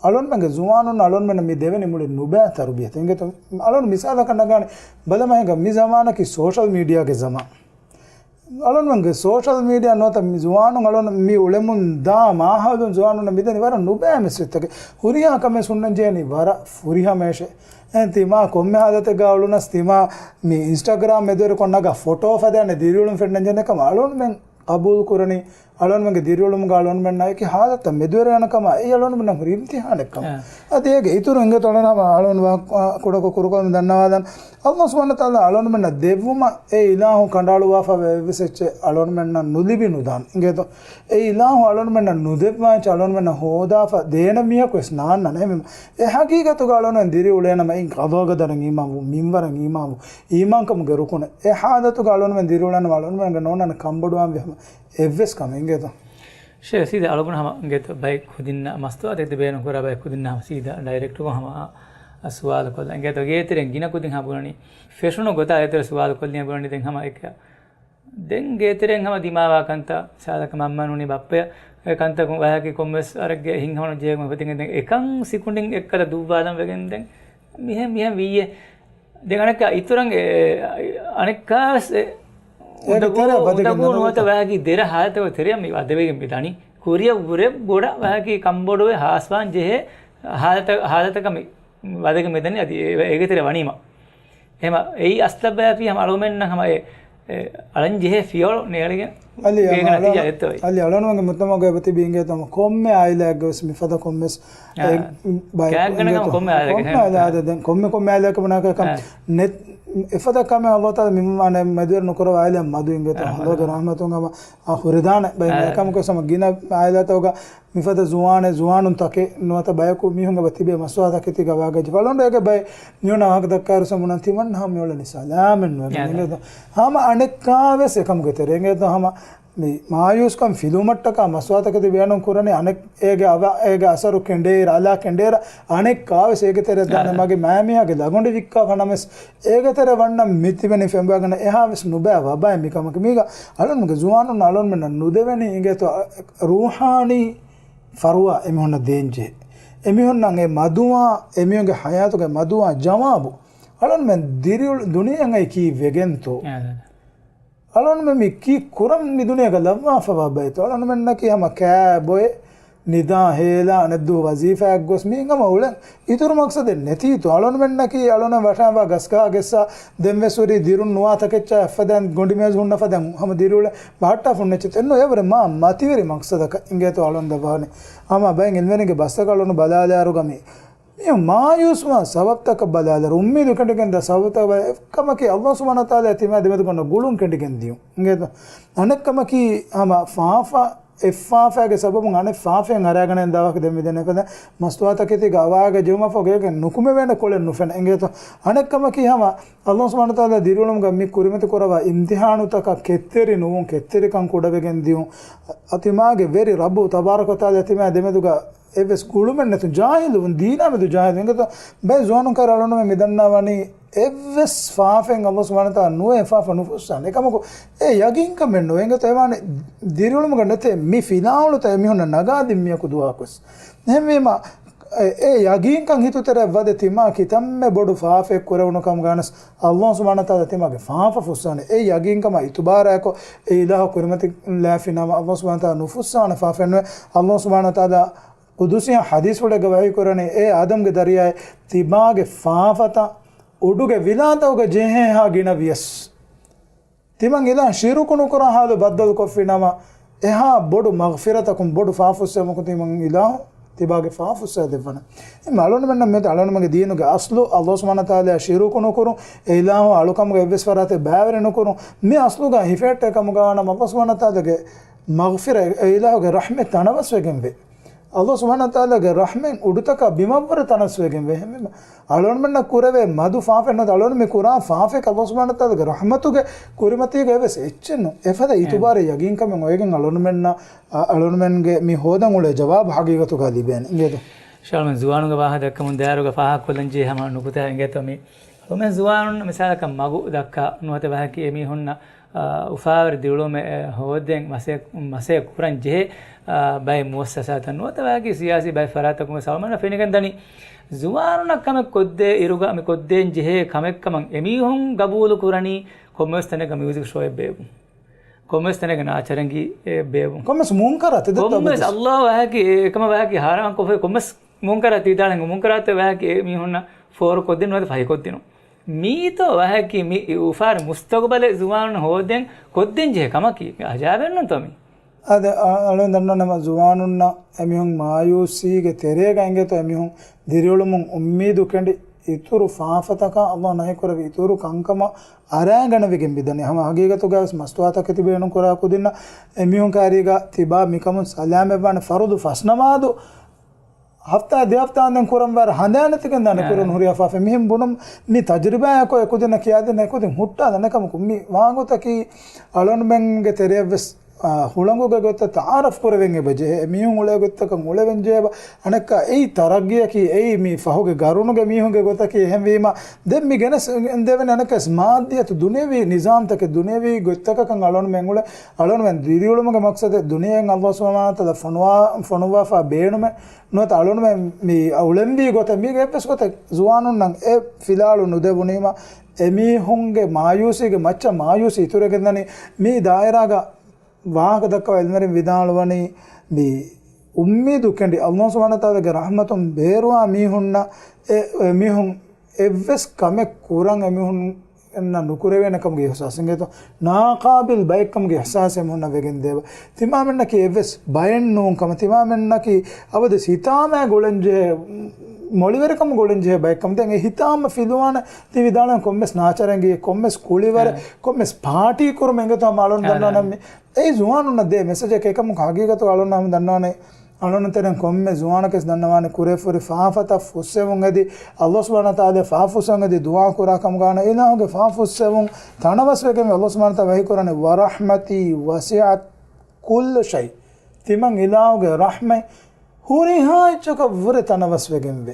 އަޅުންމެންގެ ޒުވާނުން އަޅުންމެންނަށް މި ދެވެނީ މުޅި ނުބައި ތަރުބިޔަތެއް އިނގޭތޯ. އަޅުން މިސާލަކަށް ނަގާނެ، ބަލަމާ ހިނގާ މި ޒަމާނަކީ ސޯޝަލް މީޑިއާގެ ޒަމާން. އަޅުންމެންގެ ސޯޝަލް މީޑިއާ ނުވަތަ މި ޒުވާނުން އަޅުން މި އުޅެމުން ދާ މާހައުލުން ޒުވާނުންނަށް މިދަނީ ވަރަށް ނުބައި މެސެޖްތަކެއް. ހުރިހާ ކަމެއް ހުންނަން ޖެހެނީ ވަރަށް ފުރިހަމައަށޭ. އެހެން ތިމާ ކޮންމެ ހާލަތެއްގަ އުޅުނަސް ތިމާ މި އިންސްޓަގްރާމް މެދުވެރިކޮށް ނަގާ ފޮޓޯ ފަދައިން ދިރިއުޅުން ފެންނަން ޖެހޭ ކަމަށް އަޅުންމެން ޤަބޫލު ކުރަނީ، އަޅުންމެންގެ ދިރިއުޅުމުގަ އަޅުންމެންނަށް އެކި ހާލަތަށް މެދުވެރިވާނެ ކަމަށް އެއީ އަޅުންމެންނަށް ހުރި އިމްތިޙާނެއް ކަމަށް. އާ. އަދި އޭގެ އިތުރު އިނގޭތޯ އަޅުން ހަމަ އަޅުން ވާ-، ކުޑަކޮށް ކުރުކޮށް ދަންނަވާލަން. ﷲ ސުބްޙާނަހޫ ވަތަޢާލާ އަޅުންމެންނަށް ދެއްވުމަށް އެ އިލާހު ކަނޑައަޅުވާފަ އެއްވެސް އެއްޗެއް އަޅުންމެންނަށް ނުލިބި ނުދާން. އިނގޭތޯ؟ އެ އިލާހު އަޅުންމެންނަށް ނުދެއްވާ އެއްޗެއް އަޅުންމެންނަށް ހޯދާފަ ދޭނެ މީހަކު ވެސް ނާންނާނެ. އެހެންވީމަ، އެ ހަގީގަތުގަ އަޅުންމެން ދިރިއުޅޭނަމަ އިން ޤަޟާގަދަރަށް އީމާންވުން، މިންވަރަށް އީމާންވުން، އީމާންކަމުގެ ރުކުނެއް. އެ ހާލަތުގަ އަޅުންމެން ދިރިއުޅޭނަމަ އަޅުންމެންގެ ނޯންނާނެ ކަންބޮޑުވާންވީ ހަމަ އެއްވެސް ކަމެއް އިނގޭތޯ؟ ޝޭ ސީދާ އަޅުގަނޑު ހަމަ އިނގޭތޯ ބައެއް ކުދިންނަށް މަސްތުވާތަކެތި ބޭނުން ކުރާ ބައެއް ކުދިންނަށް ހަމަ ސީދާ ޑައިރެކްޓުކޮށް ހަމަ ސުވާލު ކޮށްލަން. އިނގޭތޯ ގޭތެރެއިން ގިނަ ކުދިން ހަމަ ބުނަނީ ފެށުނު ގޮތާ އޭތެރެ ސުވާލު ކޮށްލިޔަ ބުނަނީ ދެން ހަމަ އެކަ ދެން ގޭތެރެއިން ހަމަ ދިމާވާ ކަންތައް ސާދަކަ މަންމަ ނޫނީ ބައްޕަޔަށް އެ ކަންތަކުން ވަޔަކީ ކޮންމެސް ވަރެއްގެ ހިތްހަމަނުޖެހޭ ގޮތް ދެން އެކަން ސިކުނޑިން އެއްކަލަ ދުއްވާލަން ވެގެން ދެން މިހެން މިހެން ވީއޭ. ދެން އަނެއްކާ އިތުރަށް އެ، އަނެއްކާވެސް އެ އޭގެ އުނދަގޫ، ތެރެއަށް ވަދެގެން އުނދަގޫ ނުވަތަ ނުވަތަ ވަޔަކީ ދެރަ ހާލަތަކު ތެރެއަށް މި ވަދެވެގެން މި ދަނީ. ކުރިއަށް ވުރެ ބޮޑަށް ވަހަކީ ކަންބޮޑުވެ ހާސްވާން ޖެހޭ ހާލަތަށް، ހާލަތަކަށް މި ވަދެގެ މިދަނީ އަދި އޭ-، އޭގެ ތެރެ ވަނީމަ. އެހެމަ އެއީ އަސްލައްބަޔާފީ ހަމަ އަޅުމެންނަށް ހަމަ އެ، އޭ، އަޅަން ޖެހޭ ފިޔަވަޅު ނޭޅިގެން އަލި އޭގެ ނަތީޖާ އެއްތޯ އަލި އަޅުނުމަގެ މުތަމަގު އެބަތިބީ އިނގޭތޯ ކޮންމެ އާއިލާއެއްގަވެސް މިފަދަ ކޮންމެސް އާ. އެ، ބައެއް ކާގަނޑަކަމަ އިނގޭތޯ. ކޮންމެ އާއިލާއެއްގެ ކޮންމެ އާއިލާ އާދެ ދެން ކޮންމެ ކޮންމެ އާއިލާއެއްގެ ބުނާކަށް ކަން އާ. ނެތް އެފަދަ ކަމެއް އަލްލާހު ތާލާ މި މާނަ މެދުވެރި ނުކުރަވާ އާއިލާ މަދު އިނގޭތޯ. އާ. އަލްލާހުގެ ރަޙްމަތުން ހަމަ އާ ހުރިދާނެ ބައެއް އާ. އެކަމަކު ސަމަ ގިނަ އާއިލާތަކުގަ މިފަދަ ޒުވާނެއް، ޒުވާނުން ތަކެއް ނުވަތަ ބަޔަކު މީހުން އެބަ ތިބޭ މަސްވާ ތަކެތީގަ ވާގަޖެ. ފަޅުންޑު އޭގެ ބައެއް މިއޮންނަ ވާހަކަ ދައްކާއިރު ސަމުނަން ތިމަންނަ ހަމަ މިއުޅެނީ ސަލާމެއް ނުވެގެން. ޔާ، ޔާ. އިނގޭތޯ؟ ހަމަ އަނެއްކާވެސް އެކަމުގެ ތެރޭ އިނގޭތޯ ހަމަ މި މާޔޫސްކަން ފިލުވުމަށްޓަކާ މަސްވާތަކެތި ބޭނުން ކުރަނީ އަނެއް އޭގެ އަވަ، އޭގެ އަސަރު ކެނޑޭއިރަ، އަލާ ކެނޑޭއިރަ، އަނެއްކާވެސް އޭގެ ތެރެ ދާނެ އާ. މަގެ މައިމީހާގެ ލަގޮނޑި ވިއްކާ ފަނަމެސް އޭގެ ތެރެ ވަންނަ މި ތިބެނީ ފެންބާގަނ އެހާވެސް ނުބައި ވަބައެއް މިކަމަކީ. މީގަ އަޅުންމެގެ ޒުވާނުން އަޅުންމެންނަށް ނުދެވެނީ އިނގޭތޯ ރޫޙާނީ ފަރުވާ އެމީހުންނަށް ދޭންޖެހޭ. އެމީހުންނަށް އެ މަދުވާ، އެމީހުންގެ ޙަޔާތުގެ މަދުވާ ޖަވާބު. އަޅުންމެން ދިރިއުޅު ދުނިޔެއަށް އައި ކީއްވެގެންތޯ؟ އާ. އަޅުންމެން މި ކީއްކުރަން މި ދުނިޔޭގަ ލައްވާފަވާ ބައެއްތޯ؟ އަޅުންމެންނަކީ ހަމަ ކާ ބޮއެ، ނިދާ ހޭލާ، އަނެއްދުވަހު ވަޒީފާއަށް ގޮސް މީ ހަމަ އުޅެން އިތުރު މަޤްޞަދެއް ނެތީތޯ؟ އަޅުންމެންނަކީ އަޅުން ވަށާންވާ ގަސްގަހާ ގެއްސާ ދެންވެސް ހުރީ ދިރުން ނުވާ ތަކެއްޗާ އެއްފަދައިން ގޮނޑިމޭޒު ހުންނަ ފަދައިން ހަމަ ދިރިއުޅެ ބަހައްޓާފަ ހުންނަ އެއްޗެއް އެއްނު އެވަރެ މާ މަތިވެރި މަޤްޞަދަކަށް އިނގޭތޯ އަޅުން ދައްވާނެ. ހަމަ ބައެއް އިލްމުވެރިންގެ ބަސްތަކަށް އަޅުން ބަލާލާއިރުގަ މި މީހުން މާޔޫސްވާ ސަބަބްތަކަށް ބަލާލަ، އުއްމީދު ކެނޑިގެންދާ ސަބަބްތަކަށް ބަލާ، އެކަމަކީ އަލްލާހު ސުބްޙާނަހު ވަތަޢާލާ ތިމާ ދެމެދު ކޮންނަ ގުޅުން ކެނޑިގެން ދިޔުން. އިނގޭތޯ؟ އަނެއްކަމަކީ ހަމަ ފާފަ، އެއްފާފައިގެ ސަބަބުން އަނެއް ފާފައެއް އަރާގަނެ ދާވާކަށް ދެން މިދެން އެފަދަ މަސްތުވާތަކެތީގަ އަވާގެ ޖެހުމަށްފަހު ގޭގެ ނުކުމެވޭނެ ކޮޅެއް ނުފެނެ. އިނގޭތޯ؟ އަނެއްކަމަކީ ހަމަ އަލްލާހު ސުބްޙާނަހު ވަތަޢާލާ ދިރިއުޅުމުގަ މި ކުރިމަތި ކުރައްވާ އިމްތިޙާނުތަކަށް ކެތްތެރި ނުވުން، ކެތްތެރިކަން ކުޑަވެގެން ދިޔުން. އަ، ތިމާގެ ވެރި ރައްބު ތަބާރަކަ ވަތަޢާލާ ތިމާ ދެމެދުގަ އެއްވެސް ގުޅުމެއް ނެތުން، ޖާހިލުވުން، ދީނާ މެދު ޖާހިލުވުން. އިނގޭތޯ ބައެއް ޒުވާނުން ކައިރި އަޅުންމެން މިދަންނަވަނީ އެއްވެސް ފާފައެއް އަލްލާހު ސުބްޙާނަހު ވަތަޢާލާ ނުވެ ފާފަ ނުފުއްސާނެ. އެކަމަކު އެ ޔަގީންކަމެއް ނުވޭ. އިނގޭތޯ އެވާނެ ދިރިއުޅުމުގަ ނެތޭ މި ފިލާވަޅުތައް އެމީހުންނަށް ނަގާ ދިން މީހަކު ދުވަހަކުވެސް. އެހެންވީމަ، އެ، އެ ޔަގީންކަން ހިތުތެރެއަށް ވަދެ ތިމާ ކިތަންމެ ބޮޑު ފާފައެއް ކުރެވުނު ކަމުގަ ވެސް އަލްލާހު ސުބްޙާނަހު ވަތަޢާލާ ތިމާގެ ފާފަ ފުއްސާނެ. އެ ޔަގީންކަމާ އިތުބާރާއެކު އެ އިލާހު ކުރިމަތިލާފިނަމަ އަލްލާހު ސުބްޙާނަހު ވަތަޢާލާ ނުފުއްސާނެ ފާފައެއް ނުވޭ. އަލްލާހު ސުބްޙާނަހު ވަތަޢާލާ ޤުދުސީ ޙަދީޘްފުޅެއްގަ ވަޙީ ކުރަނީ، އޭ އާދަމްގެ ދަރިޔާއޭ، ތިބާގެ ފާފަތައް އުޑުގެ ވިލާތަކުގަ ޖެހޭހާ ގިނަ ވިޔަސް، ތިމަން އިލާހު ޝިރުކު ނުކުރާ ޙާލު ބައްދަލުކޮށްފިނަމަ، އެހާ ބޮޑު މަޣްފިރަތަކުން ބޮޑު ފާފަ ފުއްސެވުމަކުން ތިމަން އިލާހު ތިބާގެ ފާފަ ފުއްސަވައިދެއްވާނެ. އެ އަޅުންމެންނަށް މިއޮތީ އަޅުންމެންގެ ދީނުގެ އަޞްލު، އަލްލާހު ސުބްޙާނަހު ވަތަޢާލާ ޝިރުކު ނުކުރުން، އެ އިލާހު އަޅުކަމުގަ އެއްވެސް ފަރާތެއް ބައިވެރި ނުކުރުން. މި އަޞްލުގަ ހިފޭއްޓޭ ކަމުގަ ވާނަމަ އަލްލާހު ސުބްޙާނަހު ވަތަޢާލާގެ މަޣްފިރަތް، އެ އިލާހުގެ ރަޙްމަތް ތަނަވަސްވެގެންވޭ. އަލްލާހު ސުބްޙާނަހު ވަތަޢާލާގެ ރަޙްމަތް އުޑުތަކާ ބިމަށްވުރެ ތަނަވަސްވެގެންވޭ. އެހެންވީމަ، އަޅުންމެންނަށް ކުރެވޭ މަދު ފާފައެއް ނުވަތަ އަޅުން މި ކުރާ ފާފައަކީ އަލްލާހު ސުބްޙާނަހު ވަތަޢާލާގެ ރަޙްމަތުގެ ކުރިމަތީގަ އެއްވެސް އެއްޗެއް ނޫން. އެފަދަ އެ. އިތުބާރެއް ޔަގީންކަމެއް އޮވެގެން އަޅުންމެންނަށް، އަ، އަޅުންމެންގެ މި ހޯދަން އުޅޭ ޖަވާބު ޙަޤީޤަތުގަ ލިބޭނެ. އިނގޭތޯ؟ ޝާލްމަން ޒުވާނުންގެ ވާހަކަ ދައްކަމުން ދާއިރުގަ ފާހަގަކޮށްލަން ޖެހޭ ހަމަ ނުކުތާ އިނގޭތޯ މި އަޅުމެން ޒުވާނުން މިސާލަކަށް މަގު ދައްކާ ނުވަތަ ވަހަކީ އެމީހުންނަށް، އާ، އުފާވެރި ދިރިއުޅުމެއް، އެ، ހޯދެން މަސޭ-، މަސޭ ކުރަން ޖެހޭ، އާ، ބައެއް މުއައްސަސާތައް ނުވަތަ ވަހަކީ ސިޔާސީ ބައެއް ފަރާތްތަކުން ވެސް އަޅުމެންނަށް ފެނިގެން ދަނީ. ޒުވާނުންނަށް ކަމެއް ކޮށްދޭ އިރުގަ މި ކޮށްދޭން ޖެހޭ ކަމެއްކަމަށް އެމީހުން ގަބޫލު ކުރަނީ ކޮންމެވެސް ތަނެއްގަ މިއުޒިކް ޝޯއެއް ބޭއްވުން. ކޮންމެވެސް ތަނެއްގަ ނާޗަރަނގީއެއް ބޭއްވުން. ކޮންމެވެސް މުންކަރާތެއް ދެއްތޯ ކޮންމެވެސް އަބަދު؟ އަލްލާހު ވަހަކީ އެ އެކަމަށް ވަހަކީ ހާރާމް ކޮށްފައި ކޮންމެވެސް މުންކަރާތް ވިދާޅެން، މުންކަރާތެއް ވަހަކީ އެ މީހުންނަށް ފޯރުކޮށްދިނުން ނުވަތަ ފަހިކޮށްދިނުން. މީތޯ ވަހަކީ މި އުފާވެރި މުސްތަގުބަލެއް ޒުވާނުން ހޯދެން ކޮށްދޭން ޖެހޭ ކަމަކީ. އަޖާއިބެއް ނޫންތޯ މީ؟ އާދެ، އަ-، އަޅުން ދަންނަވަން ނަމަ ޒުވާނުންނަށް އެމީހުން މާޔޫސީގެ ތެރޭގަ އިނގޭތޯ އެމީހުން ދިރިއުޅުމުން އުއްމީދު ކެނޑި އިތުރު ފާފަތަކާ އަލްލާހު ނަހީކުރެއްވި އިތުރު ކަންކަމަށް އަރާގަނެވިގެން މިދަނީ. ހަމަ ހަގީގަތުގަވެސް މަސްތުވާތަކެތި ބޭނުންކުރާ ކުދިންނަށް އެމީހުން ކައިރީގަ ތިބާ މިކަމުން ސަލާމަތްވާނެ ފަރުޟު ފަސް ނަމާދު ހަފްތާ ދެ ހަފްތާ ދެން ކުރަން ވާއިރު ހަނދާނެތިގެން ދާނެ އާ. ކުރަން ހުރިހާ ފާފައެއް. މިހެން ބުނުން މި ތަޖުރިބާއަކު އެކުދިންނަށް ކިޔާދިން އެކުދިން ހުއްޓާލަން. އެކަމަކު މި ވާގޮތަކީ އަޅުންމެންގެ ތެރެއަށްވެސް، އާ، ހުޅަނގުގެ ގޮތަށް ތަޢާރަފް ކުރެވެން އެބަޖެހޭ. އެމީހުން އުޅޭ ގޮތްތަކަށް އުޅެވެން ޖެހޭ. އަނެއްކާ އެއީ ތަރައްގީއަކީ އެއީ މި ފަހުގެ ގަރުނުގެ މީހުންގެ ގޮތަކީ. އެހެންވީމަ ދެން މި ގެނެސް ދެވެނީ އަނެއްކާވެސް މާއްދިއްޔަތު ދުނިޔަވީ ނިޒާމްތަކެއް ދުނިޔަވީ ގޮތްތަކަކަށް އަޅުންމެން އުޅެ. އަޅުންމެން ދިރިއުޅުމުގެ މަޤްޞަދެއް ދުނިޔެއިން އަލްލާހު ސުބްޙާނަހު ވަތަޢާލާ ފޮނުވާ، ފޮނުއްވާފަ ބޭނުމެއް ނުވަތަ އަޅުންމެން މި އުޅެންވީ ގޮތެއް މީގެ އެއްވެސް ގޮތެއް ޒުވާނުންނަށް އެ ފިލާވަޅު ނުދެވުނީމަ، އެމީހުންގެ މާޔޫސީގެ މައްޗަށް މާޔޫސީ އިތުރުވެގެންދަނީ. މި ދާއިރާގަ ވާހަކަ ދައްކަވާ އިލްމުވެރިން ވިދާޅުވަނީ، މި އުއްމީދު ކެނޑި، ﷲ ސުބްޙާނަހޫ ވަތަޢާލާގެ ރަޙްމަތުން ބޭރުވާ މީހުންނަށް އެ، އެ މީހުން އެއްވެސް ކަމެއް ކުރަން އެމީހުންނަށް ނުކުރެވޭނެ ކަމުގެ އިޙްސާސް އިނގޭތޯ، ނާޤާބިލް ބައެއް ކަމުގެ އިޙްސާސް އެމީހުންނަށް ވެގެން ދޭ. ތިމާމެންނަކީ އެއްވެސް ބައެއް ނޫން ކަމަށް، ތިމާމެންނަކީ އަބަދުވެސް ހިތާމައިގަ އުޅެންޖެހޭ، މޮޅިވެރިކަމުގަ އުޅެންޖެހޭ ބައެއް ކަމަށް. ދެން އެ ހިތާމަ ފިލުވާނެ ތި ވިދާޅުވެން ކޮންމެސް ނާޗަރެއްގެ، ކޮންމެސް ކުޅިވަރެއް، ކޮންމެސް ޕާޓީ ކުރުމެއް އިނގޭތޯ ހަމަ އަޅުން ދަންނަވާނެ މި. އެއީ ޒުވާނުންނަށް ދޭ މެސެޖެއް. އެކަމަކު ހަގީގަތު އަޅުން ހަމަ ދަންނަވާނެ، އަޅުން ތެރެއިން ކޮންމެ ޒުވާނަކަސް ދަންނަވާނެ ކުރެފުރި ފާފަތައް ފުއްސެވުން އެދި، ﷲ ސުބްޙާނަހޫ ވަތަޢާލާ ފާފަ ފުއްސެވުން އެދި ދުޢާ ކުރާ ކަމުގަ އަންނަ އިލާހުގެ ފާފަ ފުއްސެވުން ތަނަވަސްވެގެން ވެ. ﷲ ސުބްޙާނަހޫ ވަތަޢާލާ ވަޙީ ކުރާނެ، "ވަރަޙްމަތީ ވަސިޢަތް ކުއްލަ ޝައި." ތިމަން އިލާހުގެ ރަޙްމަތް ހުރިހާ އެއްޗަކަށް ވުރެ ތަނަވަސްވެގެން ވޭ.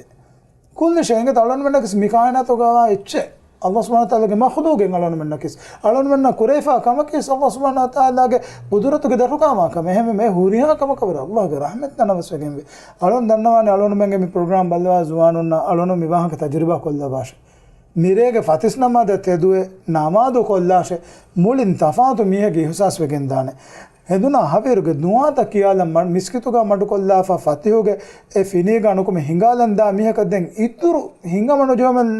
ކުއްލަ ޝައި އިނގޭތޯ އަޅުންމެންނަކީ މި ކާއިނާތުގަ އެއްޗެއް. ﷲ ސުބްޙާނަހޫ ވަތަޢާލާގެ މަޚްލޫޤެއް އަޅުންމެންނަކީ. އަޅުންމެންނަށް ކުރެވިފާ ކަމަކީ ﷲ ސުބްޙާނަހޫ ވަތަޢާލާގެ ޤުދުރަތުގެ ދަށުގަ ކަމަކަށް. އެހެންވެ މި ހުރިހާ ކަމަކަށް ވުރެ ﷲގެ ރަޙްމަތް ތަނަވަސްވެގެން ވޭ. އަޅުން ދަންނަވާނެ އަޅުންމެންގެ މި ޕްރޮގްރާމް ބައްލަވާ ޒުވާނުންނަށް އަޅުން މި ވާހަކަ ތަޖުރިބާ ކޮށްލައްވާށޭ. މިރޭގެ ފަތިސް ނަމާދަށް ތެދުވެ ނަމާދު ކޮށްލާށޭ. މުޅިން ތަފާތު މީހެއްގެ އިޙްސާސް ވެގެން ދާނެ. ހެނދުނާ ހަވީރުގެ ދުޢާތައް ކިޔާލަން މަ-، މިސްކިތުގަ މަޑުކޮށްލާފަ ފަތިހުގެ އެ ފިނީގަ އަނުކުމެ ހިނގާލަން ދާ މީހަކަށް ދެން އިތުރު ހިނގަމަ ނުޖެހުމެއް،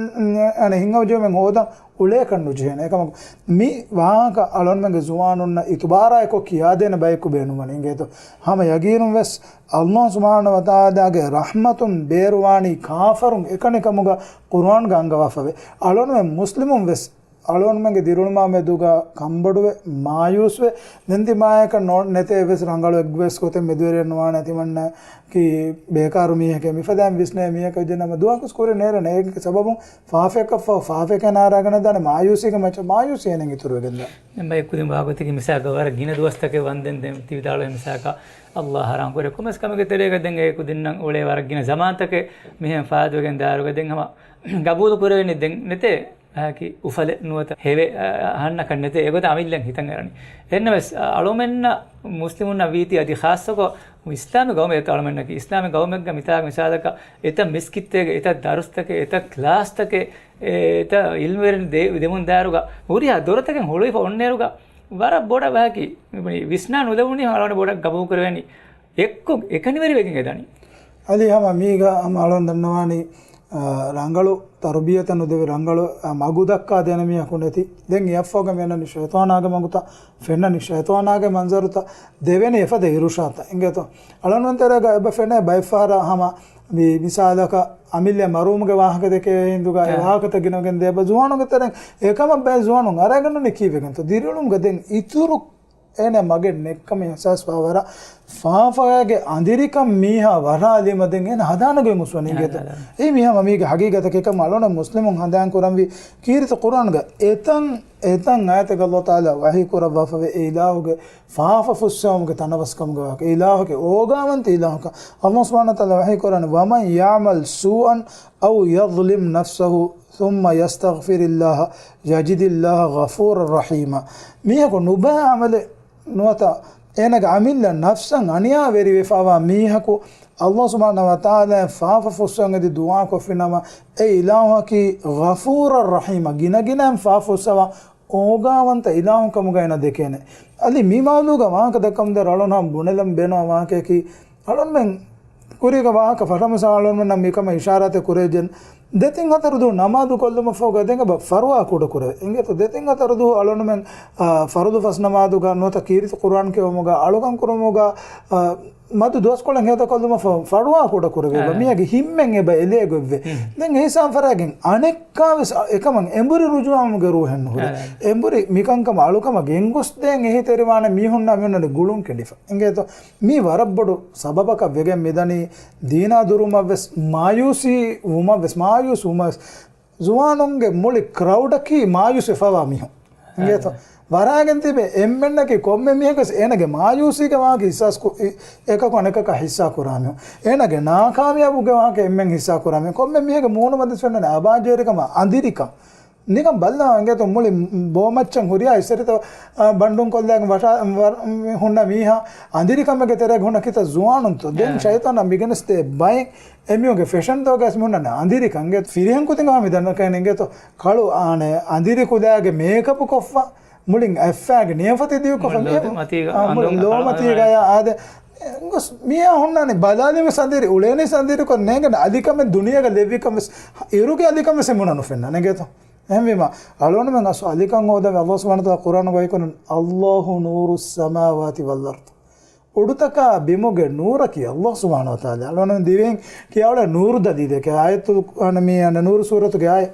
އަނެއް ހިނގަމަ ޖެހުމެއް ހޯދަން އުޅޭކަށް ނުޖެހޭނެ. އެކަމަކު މި ވާހަކަ އަޅުންމެންގެ ޒުވާނުންނަށް އިތުބާރާއެކު ކިޔާދޭނެ ބަޔަކު ބޭނުންވަނީ އިނގޭތޯ. ހަމަ ޔަގީނުން ވެސް ﷲ ސުބްޙާނަހޫ ވަތަޢާލާގެ ރަޙްމަތުން ބޭރުވާނީ ކާފަރުން އެކަނި ކަމުގަ ޤުރުއާންގަ އަންގަވާފަވޭ. އަޅުންމެން މުސްލިމުން ވެސް އަޅުންމެންގެ ދިރިއުޅުމާ މެދުގަ ކަންބޮޑުވެ، މާޔޫސްވެ، ދެން ތި މާޔަކަށް ނޯ-، ނެތޭ އެއްވެސް ރަނގަޅު އެއްވެސް ގޮތެއް މެދުވެރިއެއް ނުވާނެ. ތިމަންނަކީ ބޭކާރު މީހެކޭ، މިފަދައިން ވިސްނޭ މީހަކަށް ވެއްޖެ ނަމަ، ދުވަހަކުސް ކުރި ނޭރޭނެ. އޭގެ ސަބަބުން ފާފައަކަށްފަހު ފާފައެކޭ ނާރާގަނެ ދާނެ، މާޔޫސީގެ މައްޗަށް މާޔޫސީ އޭނައަށް އިތުރުވެގެންދާ. ދެން ބައެއް ކުދިން ވާގޮތަކީ މިސާލަކަށް ވަރަށް ގިނަ ދުވަސްތަކެއް ވަންދެން ދެން ތި ވިދާޅުވި މިސާލަކަށް ﷲ ޙަރާމް ކުރޭ ކޮންމެސް ކަމެއްގެ ތެރޭގަ ދެން އެ ކުދިންނަށް އުޅޭ ވަރަށް ގިނަ ޒަމާންތަކެއް މިހެން ފާއިތުވެގެން ދާއިރުގަ ދެން ހަމަ ގަބޫލު ކުރެވެނީ ދެން ނެތޭ. އެކި އުފަލެއް ނުވަތަ ހެވެ، އަ، އަހަންނަކަށް ނެތޭ. އެގޮތަށް އަމިއްލައިން ހިތަށް އެރަނީ. އެހެންނަމަވެސް، އަ، އަޅުމެންނަށް މުސްލިމުންނަށް ވީތީ އަދި ޚާއްޞަކޮށް އިސްލާމީ ގައުމެއް އެތައް އަޅުމެންނަކީ އިސްލާމީ ގައުމެއްގަ މިތާގަ މިސާލަކަށް އެތައް މިސްކިތްތަކެއް، އެތައް ދަރުސްތަކެއް، އެތައް ކްލާސްތަކެއް، އެ، އެތައް އިލްމުވެރިން ދޭ-، ދެމުން ދާއިރުގަ ހުރިހާ ދޮރުތަކެއް ހުޅުވިފަ އޮންނައިރުގަ ވަރަށް ބޮޑަށް ވަހަކީ މި ވިސްނާ ނުލެވުނީ އަޅުގަނޑު ބޮޑަށް ގަބޫލު ކުރެވެނީ. އެއްކޮށް އެކަނިވެރިވެގެން އެދަނީ. އަދި ހަމަ މީގަ ހަމަ އަޅުން ދަންނަވާނީ، އާ، ރަނގަޅު ތަރުބިޔަތެއް ނުދެވި، ރަނގަޅު، އާ، މަގު ދައްކާ ދޭނެ މީހަކު ނެތި. ދެން އެއަށްފަހުގަ މިއަންނަނީ ޝައިޠާނާގެ މަގުތައް، ފެންނަނީ ޝައިޠާނާގެ މަންޒަރުތައް، ދެވެނީ އެފަދަ އިރުޝާދުތައް. އިނގޭތޯ؟ އަޅުން ތެރޭގަ އެބަ ފެނޭ ބައެއްފަހަރަށް ހަމަ މި މިސާލަކަށް އަމިއްލަ މަރުވުމުގެ ވާހަކަ ދެކޭ ހިނދުގަ އެ އާ. ވާހަކަތައް ގިނަވެގެން ދޭ. އެބަ ޒުވާނުންގެ ތެރެއިން އެކަމަށް ބައެއް ޒުވާނުން އަރައިގަންނަނީ ކީއްވެގެންތޯ؟ ދިރިއުޅުމުގަ ދެން އިތުރު އޭނަ މަގެއް ނެތްކަމަށް އިޙްސާސްވާ ވަރަށް ފާފައިގެ އަނދިރިކަން މީހާ ވަރާލީމަ ދެން އޭނަ ހަދާނަގައި މުސްވަނީ އިނގޭތޯ؟ އެއީ މީހާ މީގެ ހަގީގަތަކީ. އެކަމަކު އަޅުން މުސްލިމުން ހަނދާން ކުރަންވީ ކީރިތި ޤުރުއާންގަ އެތަން، އެތަން އާޔަތެއްގަ ﷲ ތަޢާލާ ވަޙީ ކުރައްވާފަވޭ އެ އިލާހުގެ ފާފަ ފުއްސެވުމުގެ ތަނަވަސްކަމުގެ ވާހަކަ. އެ އިލާހުގެ އޯގާވަންތަ އިލާހަކަށް ﷲ ސުބްޙާނަހޫ ވަތަޢާލާ ވަޙީ ކުރާނެ، "وَمَنْ يَعْمَلْ سُوءًا أَوْ يَظْلِمْ نَفْسَهُ ثُمَّ يَسْتَغْفِرِ اللَّهَ يَجِدِ اللَّهَ غَفُورًا رَحِيمًا." މީހަކު ނުބައި ޢަމަލެއް ނުވަތަ އޭނަގެ އަމިއްލަ ނަފްސަށް އަނިޔާވެރިވެފަވާ މީހަކު ﷲ ސުބްޙާނަހޫ ވަތަޢާލާ ފާފަ ފުއްސަވަން އެދި ދުޢާ ކޮށްފިނަމަ، އެ އިލާހަކީ ޣަފޫރަށް ރަޙީމަށް ގިނަގިނައިން ފާފަ ފުއްސަވާ އޯގާވަންތަ އިލާހު ކަމުގައި އޭނަ ދެކޭނެ. އަދި މި މައުޟޫގަ ވާހަކަ ދައްކަމުންދާއިރު އަޅުން ހަމަ ބުނެލަން ބޭނުންވާ ވާހަކަޔަކީ، އަޅުންމެން ކުރީގަ ވާހަކަ ފަށަމަސާ އަޅުންމެންނަށް މިކަމަށް އިޝާރާތެއް ކުރެވިއްޖެ. ދެތިން ހަތަރު ދުވަހު ނަމާދު ކޮށްލުމަށްފަހުގަ ދެން އެބަ ފަރުވާ ކުޑަ ކުރެވޭ. އިނގޭތޯ ދެތިން ހަތަރު ދުވަހު އަޅުންމެން، އާ، ފަރުޟު ފަސް ނަމާދުގަ ނުވަތަ ކީރިތި ޤުރުއާން ކިޔެވުމުގަ އަޅުކަން ކުރުމުގަ، އާ، މަދު ދުވަސްކޮޅެއް ހޭދަކޮށްލުމަށްފަހު ފަރުވާ ކުޑަ ކުރެވޭ. އާ. މީހާގެ ހިތްމެއް އެބަ އެލޭ ގޮތްވޭ. ހުން. ދެން އެހިސާބުން ފަރާގެން އަނެއްކާވެސް އެކަމަށް އެނބުރި ރުޖޫޢަވުމުގެ ރޫޙެއް ނުހުރޭ. އާ. އެނބުރި މިކަންކަމަށް އަޅުކަމަށް ގެންގޮސްދޭން އެހީތެރިވާނެ މީހުންނާ މިއޮންނަނީ ގުޅުން ކެނޑިފަ. އިނގޭތޯ؟ މީ ވަރަށް ބޮޑު ސަބަބަކަށް ވެގެން މިދަނީ ދީނާ ދުރުވުމަށްވެސް މާޔޫސީ ވުމަށްވެސް، މާޔޫސް ވުމަށްވެސް. ޒުވާނުންގެ މުޅި ކްރައުޑަކީ މާޔޫސްވެފަވާ މީހުން. އިނގޭތޯ؟ އާ. ވަރާގެން ތިބެ އެންމެންނަކީ ކޮންމެ މީހަކަސް އޭނަގެ މާޔޫސީގެ ވާހަކަ ހިއްސާސް ކު-، އި-، އެކަކު އަނެކަކަށް ހިއްސާ ކުރާ މީހުން. އޭނަގެ ނާކާމިޔާބުގެ ވާހަކަ އެންމެން ހިއްސާ ކުރާ މީހުން. ކޮންމެ މީހެއްގެ މޫނު މަތިން ފެންނަނީ އަބާއްޖަވެރިކަމާ އަނދިރިކަން. ނިކަން ބަލާ އިނގޭތޯ މުޅި ބޯމައްޗަށް ހުރިހާ އިސްތަށިތައް، އާ، ބަންޑުން ކޮށްލާގެން ވަށާ-، ވަ-، ހުންނަ މީހާ އަނދިރިކަމެއްގެ ތެރޭގަ ހުންނަ ކިތައް ޒުވާނުންތޯ. ދެން އާ. ޝައިޠާނާ މިގެނެސްދޭ ބައެއް އެމީހުންގެ ފެޝަންތަކުގައި މި ހުންނަނީ އަނދިރިކަން. އިނގޭތޯ ފިރިހެން ކުދިން ހަމަ މި ދަންނަ ކަހަލަ އިނގޭތޯ ކަޅު އާނެ އަނދިރި ކުލައިގެ މޭކަޕު ކޮށްފަ މުޅިން އަތްފައިގެ ނިޔަފަތި ދިޔުކޮށް މުޅި ލޯ މަތީގަ މުޅި އަނދު ލޯ މަތީގަ އާދެ. ގޮސް މިޔާ ހުންނާނެ ބަލާލީމަ ސަނދިރި އުޅޭނީ ސަނދިރިކޮށް ނޭނގެން އަލިކަމެއް ދުނިޔޭގަ ލެއްވިކަން ވެސް، އިރުގެ އަލިކަން ވެސް އެމުނަ ނުފެންނާނެ އިނގޭތޯ. އެހެންވީމަ، އަޅުގަނޑުމެން އަސް އަލިކަން ހޯދަން އައްލާހު ސުބްޙާނަހު ވަތަޢާލާ ޤުރްއާނުގައި ކުރަން، "ﷲ نور السماوات والأرض." އުޑުތަކާ ބިމުގެ ނޫރަކީ އައްލާހު ސުބްޙާނަހު ވަތަޢާލާ. އަޅުގަނޑުމެން ދިވެހިން ކިޔާ އުޅޭ ނޫރު ދަލީލެކޭ. އާޔަތު، އަން މި އަން ނޫރު ސޫރަތުގެ އާޔަ.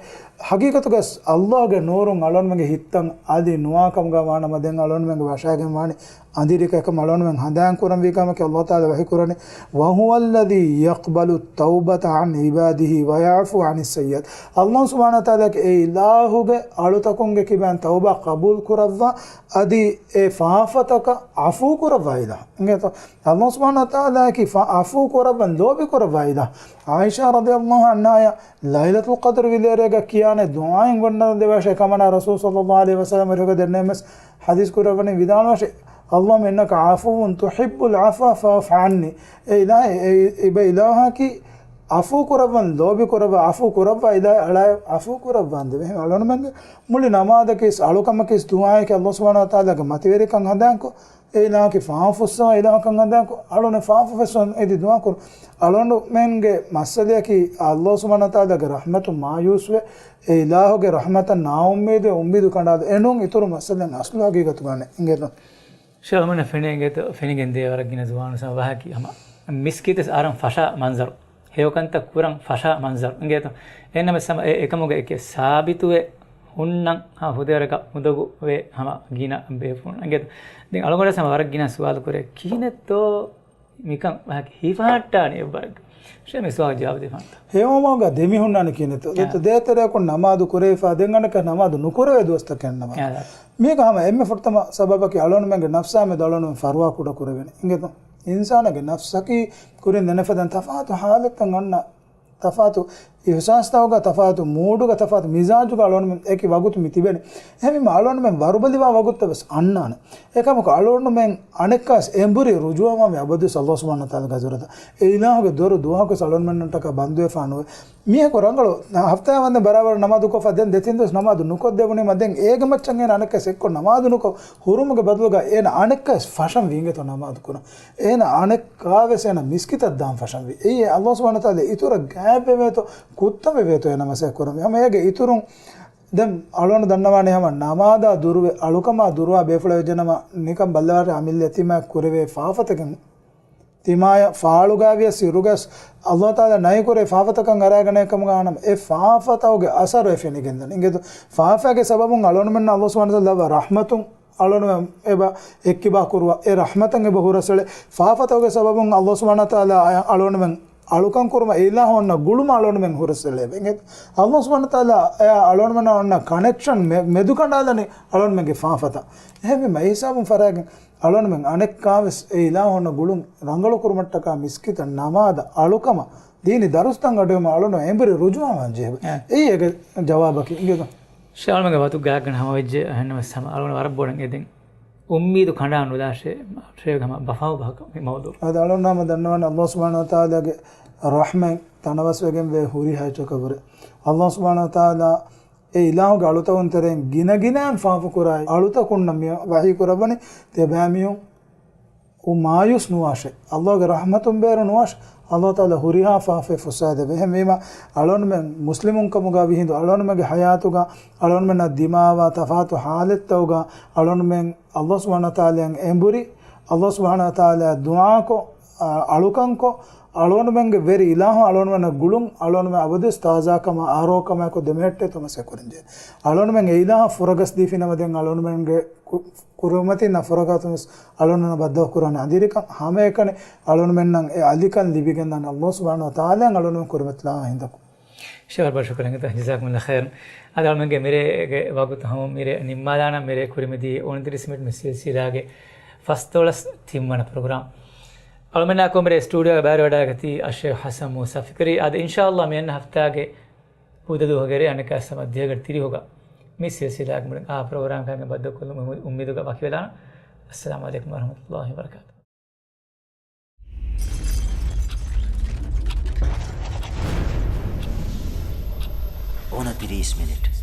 ޙަޤީޤަތުގަސް އައްލާހުގެ ނޫރުން އަޅުގަނޑުމެންގެ ހިތްތައް އަލި ނުވާ ކަމުގަ ވާނަމަ، ދެން އަޅުގަނޑުމެންގެ ވަށާގެން ވާނީ އަނދިރި ކަމަށް އަޅުގަނޑުމެން ހަނދާން ކުރަންވީ ކަމަކީ އައްލާހު ތަޢާލާ ވަޙީ ކުރަނީ، "وهو الذي يقبل التوبة عن عباده ويعفو عن السيئات." އައްލާހު ސުބްޙާނަހު ވަތަޢާލާގެ އެ އިލާހުގެ އަޅުތަކުންގެ ކިބައިން ތައުބާ ޤަބޫލު ކުރައްވާ، އަދި އެ ފާފަތަކަށް ޢަފޫ ކުރައްވާ އިލާހު. އިނގޭތޯ؟ އައްލާހު ސުބްޙާނަހު ވަތަޢާލާއަކީ ފާ-، ޢަފޫ ކުރައްވަން ލޯބި ކުރައްވާ އިލާހު. ޢާއިޝާ ރަޟިޔައްލާހު ޢަންހާއަށް ލައިލަތުލް ޤަދްރު ވިލޭރޭގަ ކިޔާނެ ދުޢާއެއް ގޮންނަން ދެވާށޭ ކަމަނާ ރަސޫލު ޞައްލައްލާހު ޢަލައިހި ވަސައްލަމަ އިރުގަ ދެންނެވި މަސް ޙަދީޘް ކުރައްވަނީ ވިދާޅުވާށޭ، "اللهم إنك عفو تحب العفو فاعف عني." އޭ އިލާހޭ، އޭ އިބަ އިލާހަކީ ޢަފޫ ކުރައްވަން ލޯބި ކުރައްވާ، ޢަފޫ ކުރައްވާ އިލާހޭ އަޅާ ޢަފޫ ކުރައްވާނދެވޭ. އެހެން އަޅުގަނޑުމެންގެ މުޅި ނަމާދަކީ އަޅުކަމަކީ ދުޢާއެކޭ އައްލާހު ސުބްޙާނަހު ވަތަޢާލާގެ މަތިވެރިކަން ހަނދާންކޮށް، އެ އިލާހަކީ ފާފަ ފުއްސަވާ އިލާހަކަށް ހަނދާންކޮށް، އަޅުގަނޑު ފާފަ ފުއްސަވަން އެދި ދުޢާ ކުރުން. އަޅުގަނޑުމެންގެ މައްސަލަޔަކީ އައްލާހު ސުބްޙާނަހު ވަތަޢާލާގެ ރަޙްމަތުން މާޔޫސްވެ، އެ އިލާހުގެ ރަޙްމަތަށް ނާއުއްމީދުވެ، އުއްމީދު ކަނޑާލަ އެނޫން އިތުރު މައްސަލައިން އަސްލު ހަގީގަތުގަ ނެތް އިނގޭތޯ. ޝޭޚް އަޅުގަނޑަށް ފެނޭ އިނގޭތޯ، ފެނިގެންދޭ ވަރަށް ގިނަ ޒުވާނު ސަމަ ވާހަކީ ހަމަ މިސްކިތްވެސް އަރަން ފަށާ މަންޒަރު. ހެޔޮކަންތައް ކުރަން ފަށާ މަންޒަރު އިނގޭތޯ. އެހެންނަމަވެސް ހަމަ އެ އެކަމުގަ އެކެ ސާބިތުވެ ހުންނަން، ހާ، ހުދޭވަރަކަށް އުނދަގޫވެ ހަމަ ގިނަ ބޭފުޅުން އިނގޭތޯ. ދެން އަޅުގަނޑަށް ހަމަ ވަރަށް ގިނަ ސުވާލު ކުރޭ، ކިހިނެއްތޯ މިކަން ވަހަކި ހިފަހައްޓާނީ އެއްވަރަކަށް؟ ޝޭޚް މި ސުވާލު ޖަވާބު ދީފަ ހަންތަ. ހެޔޮމަގަ ދެމިހުންނާނެ ކިހިނެއްތޯ؟ އާ. ދޭތެރެއަކުން ނަމާދު ކުރެވިފަ، ދެން އަނެއްކާ ނަމާދު ނުކުރެވޭ ދުވަސްތަކެއް ނަމަ. އާ. މީގަ ހަމަ އެންމެ ފުރަތަމަ ސަބަބަކީ އަޅުގަނޑުމެންގެ ނަފްސާ މެދު އަޅުގަނޑުމެން ފަރުވާ ކުޑަ ކުރެވޭނެ. އިނގޭތޯ؟ އިންސާނާގެ ނަފްސަކީ ކުރިން ދެނެފަދަން ތަފާތު ހާލަތްތައް އަންނަ ތަފާތު އިޙްސާސްތަކުގަ، ތަފާތު މޫޑުގަ، ތަފާތު މިޒާޖުގަ އަޅުގަނޑުމެން އެކި ވަގުތު މި ތިބެނީ. އެހެންވީމަ އަޅުގަނޑުމެން ވަރުބަލިވާ ވަގުތުތައް ވެސް އަންނާނެ. އެކަމަކު އަޅުގަނޑުމެން އަނެއްކާވެސް އެނބުރި ރުޖޫޢަވާންވީ އަބަދުވެސް އައްލާހު ސުބްޙާނަހު ވަތަޢާލާގެ ޙަޟްރަތަށް. އެ އިލާހުގެ ދޮރު ދުވަހަކުވެސް އަޅުގަނޑުމެންނަށްޓަކާ ބަންދުވެފަ ނުވޭ. މީހަކު ރަނގަޅު ހަފްތާއެއް ވަންދެން ބަރާބަރަށް ނަމާދު ކޮށްފަ ދެން ދެތިން ދުވަސް ނަމާދު ނުކޮށްދެވުނީމަ ދެން އޭގެ މައްޗަށް އޭނަ އަނެއްކާވެސް އެއްކޮށް ނަމާދު ނުކޮށް ހުރުމުގެ ބަދަލުގަ އޭނަ އަނެއްކާވެސް ފަށަން ވީ އިނގޭތޯ ނަމާދު ކުރަން. އޭނަ އަނެއް ކާވެސް އޭނަ މިސްކިތަށް ދާން ފަށަންވީ. އެއީ އައްލާހު ސުބްޙާނަހު ވަތަޢާލާ އިތުރަށް ގާތްވެވޭތޯ، ކުއްތަން ވެވޭތޯ އޭނަ މަސައްކަތް ކުރަންވީ. ހަމަ އޭގެ އިތުރުން ދެން އަޅުގަނޑު ދަންނަވާނީ ހަމަ ނަމާދާ ދުރުވެ، އަޅުކަމާ ދުރުވާ ބޭފުޅެއް ވެއްޖެނަމަ ނިކަން ބައްލަވާށޭ އަމިއްލަ ތިމާ ކުރެވޭ ފާފަތަކެއް. ތިމާޔަށް ފާޅުގައިވިޔަސް އިރުގަސް އައްލާހު ތަޢާލާ ނަހީ ކުރޭ ފާފަތަކަށް އަރާގަނެ ކަމުގަ އަނަމަ އެ ފާފަތަކުގެ އަސަރު އެ ފެނިގެންދަނީ. އިނގޭތޯ؟ ފާފައިގެ ސަބަބުން އަޅުގަނޑުމެންނަށް އައްލާހު ސުބްޙާނަހު ވަތަޢާލާ ލައްވާ ރަޙްމަތުން އަޅުގަނޑުމެން އެބަ އެއްކިބާ ކުރުވާ، އެ ރަޙްމަތަށް އެބަ ހުރަސްއެޅޭ. ފާފަތަކުގެ ސަބަބުން އައްލާހު ސުބްޙާނަހު ވަތަޢާލާ އަޅުގަނޑުމެން އަޅުކަން ކުރުމަށް އެ އިލާހު އޮންނަ ގުޅުމަށް އަޅުގަނޑުމެން ހުރަސްއެޅޭ. އިނގޭތޯ؟ އައްލާހު ސުބްޙާނަހު ވަތަޢާލާ އެ އަޅުގަނޑުމެންނަށް އޮންނަ ކަނެކްޝަން މެ-، މެދުކަނޑާލަނީ އަޅުގަނޑުމެންގެ ފާފަތައް. އެހެންވީމަ އެ ހިސާބުން ފަރާގެން އަޅުގަނޑުމެން އަނެއްކާވެސް އެ އިލާހު އޮންނަ ގުޅުން ރަނގަޅު ކުރުމަށްޓަކާ މިސްކިތަށް ނަމާދަށް އަޅުކަމަށް ދީނީ ދަރުސްތައް އަޑުއެހުމަށް އަޅުގަނޑު އެނބުރި ރުޖޫޢަވާން ޖެހޭ. އެ. އެއީ އޭގެ ޖަވާބަކީ. އިނގޭތޯ؟ ޝޭޚް އަޅުގަނޑުގެ ވަގުތު ގާތްގަނޑަށް ހަމަވެއްޖެ. އެހެންނަމަވެސް ހަމަ އަޅުގަނޑު ވަރަށް ބޮޑަށް އެދެން އުއްމީދު ކަނޑާ ނުލާށޭ. ޝޭޚް ހަމަ ބަފާ ބަހަކަށް މި މައުޟޫޢު. އަދި އަޅުގަނޑު ހަމަ ދަންނަވަނީ އައްލާހު ސުބްޙާނަހު ވަތަޢާލާގެ ރަޙްމަތް ތަނަވަސްވެގެންވޭ ހުރިހާ އެއްޗަކަށްވުރެ. އައްލާހު ސުބްޙާނަހު ވަތަޢާލާ އެ އިލާހުގެ އަޅުތަކުން ތެރެއިން ގިނަގިނައިން ފާފަކުރާ އަޅުތަކުންނަށް މި ވަޙީ ކުރައްވަނީ ތިޔަބައިމީހުން އު މާޔޫސް ނުވާށޭ. އައްލާހުގެ ރަޙްމަތުން ބޭރު ނުވާށޭ. އައްލާހު ތަޢާލާ ހުރިހާ ފާފައެއް ފުއްސާދެވޭ. އެހެންވީމަ އަޅުގަނޑުމެން މުސްލިމުން ކަމުގަ ވިހިނދު އަޅުގަނޑުމެންގެ ޙަޔާތުގަ އަޅުގަނޑުމެންނަށް ދިމާވާ ތަފާތު ޙާލަތްތަކުގަ އަޅުގަނޑުމެން އައްލާހު ސުބްޙާނަހު ވަތަޢާލާއަށް އެނބުރި، އައްލާހު ސުބްޙާނަހު ވަތަޢާލާއަށް ދުޢާކޮށް، އަ، އަޅުކަންކޮށް، އަޅުގަނޑުމެންގެ ވެރި އިލާހު އަޅުގަނޑުމެންނަށް ގުޅުން، އަޅުގަނޑުމެން އަބަދުވެސް ތާޒާކަމާ އާރޯކަމާއެކު ދެމެހެއްޓޭތޯ މަސައްކަތް ކުރަންޖެހޭ. އަޅުގަނޑުމެން އެ އިލާހަށް ފުރަގަސް ދީފިނަމަ ދެން އަޅުގަނޑުމެންގެ ކު-، ކުރިމަތީންނާ ފުރަގާތުން ވެސް އަޅުގަނޑުމެންނަށް ބައްދަލު ކުރާނެ އަނދިރިކަން. ހަމައެކަނި އަޅުގަނޑުމެންނަށް އެ އަލިކަން ލިބިގެންދާނެ އައްލާހު ސުބްޙާނަހު ވަތަޢާލާއަށް އަޅުގަނޑުމެން ކުރިމަތިލާ ހިނދަކު. ޝޭޚް ވަރަށް ޝުކުރިއްޔާ، ޖަޒާކުމުﷲ ޚައިރަން. އަދި އަޅުގަނޑުގެ މިރޭގެ ވަގުތު ހަމަ މިރޭ ނިންމާލާނަން. މިރޭ ކުރިމަތީ އުނަތިރީސް މިނިޓް މި ސިލްސިލާގެ ފަސްދޮޅަސް ތިންވަނަ ޕްރޮގްރާމް. އަޅުގަނޑުމެންނާ އެކު މިރޭ ސްޓޫޑިއޯގަ ބައިވެރިވަޑައިގަތީ އައްޝޭޚް ޙަސަން މޫސާ ފިކްރީ. އަދި އިންޝާﷲ މިއަންނަ ހަފްތާގެ ހުދަ ދުވަހުގެ ރޭ އަނެއްކާ ސަމަ ދިހަގަ ތިރިހުގަ މި ސިލްސިލާގެ މުޅިން އާ ޕްރޮގްރާމް ކަން ބައްދަލުކޮށްލުމުގެ އުއްމީދުގަ ވަކިވެލާނަން. އައްސަލާމު ޢަލައިކުމް ވަރަޙްމަތުﷲ ވަބަރަކާތުހު. އުނަތިރީސް މިނިޓް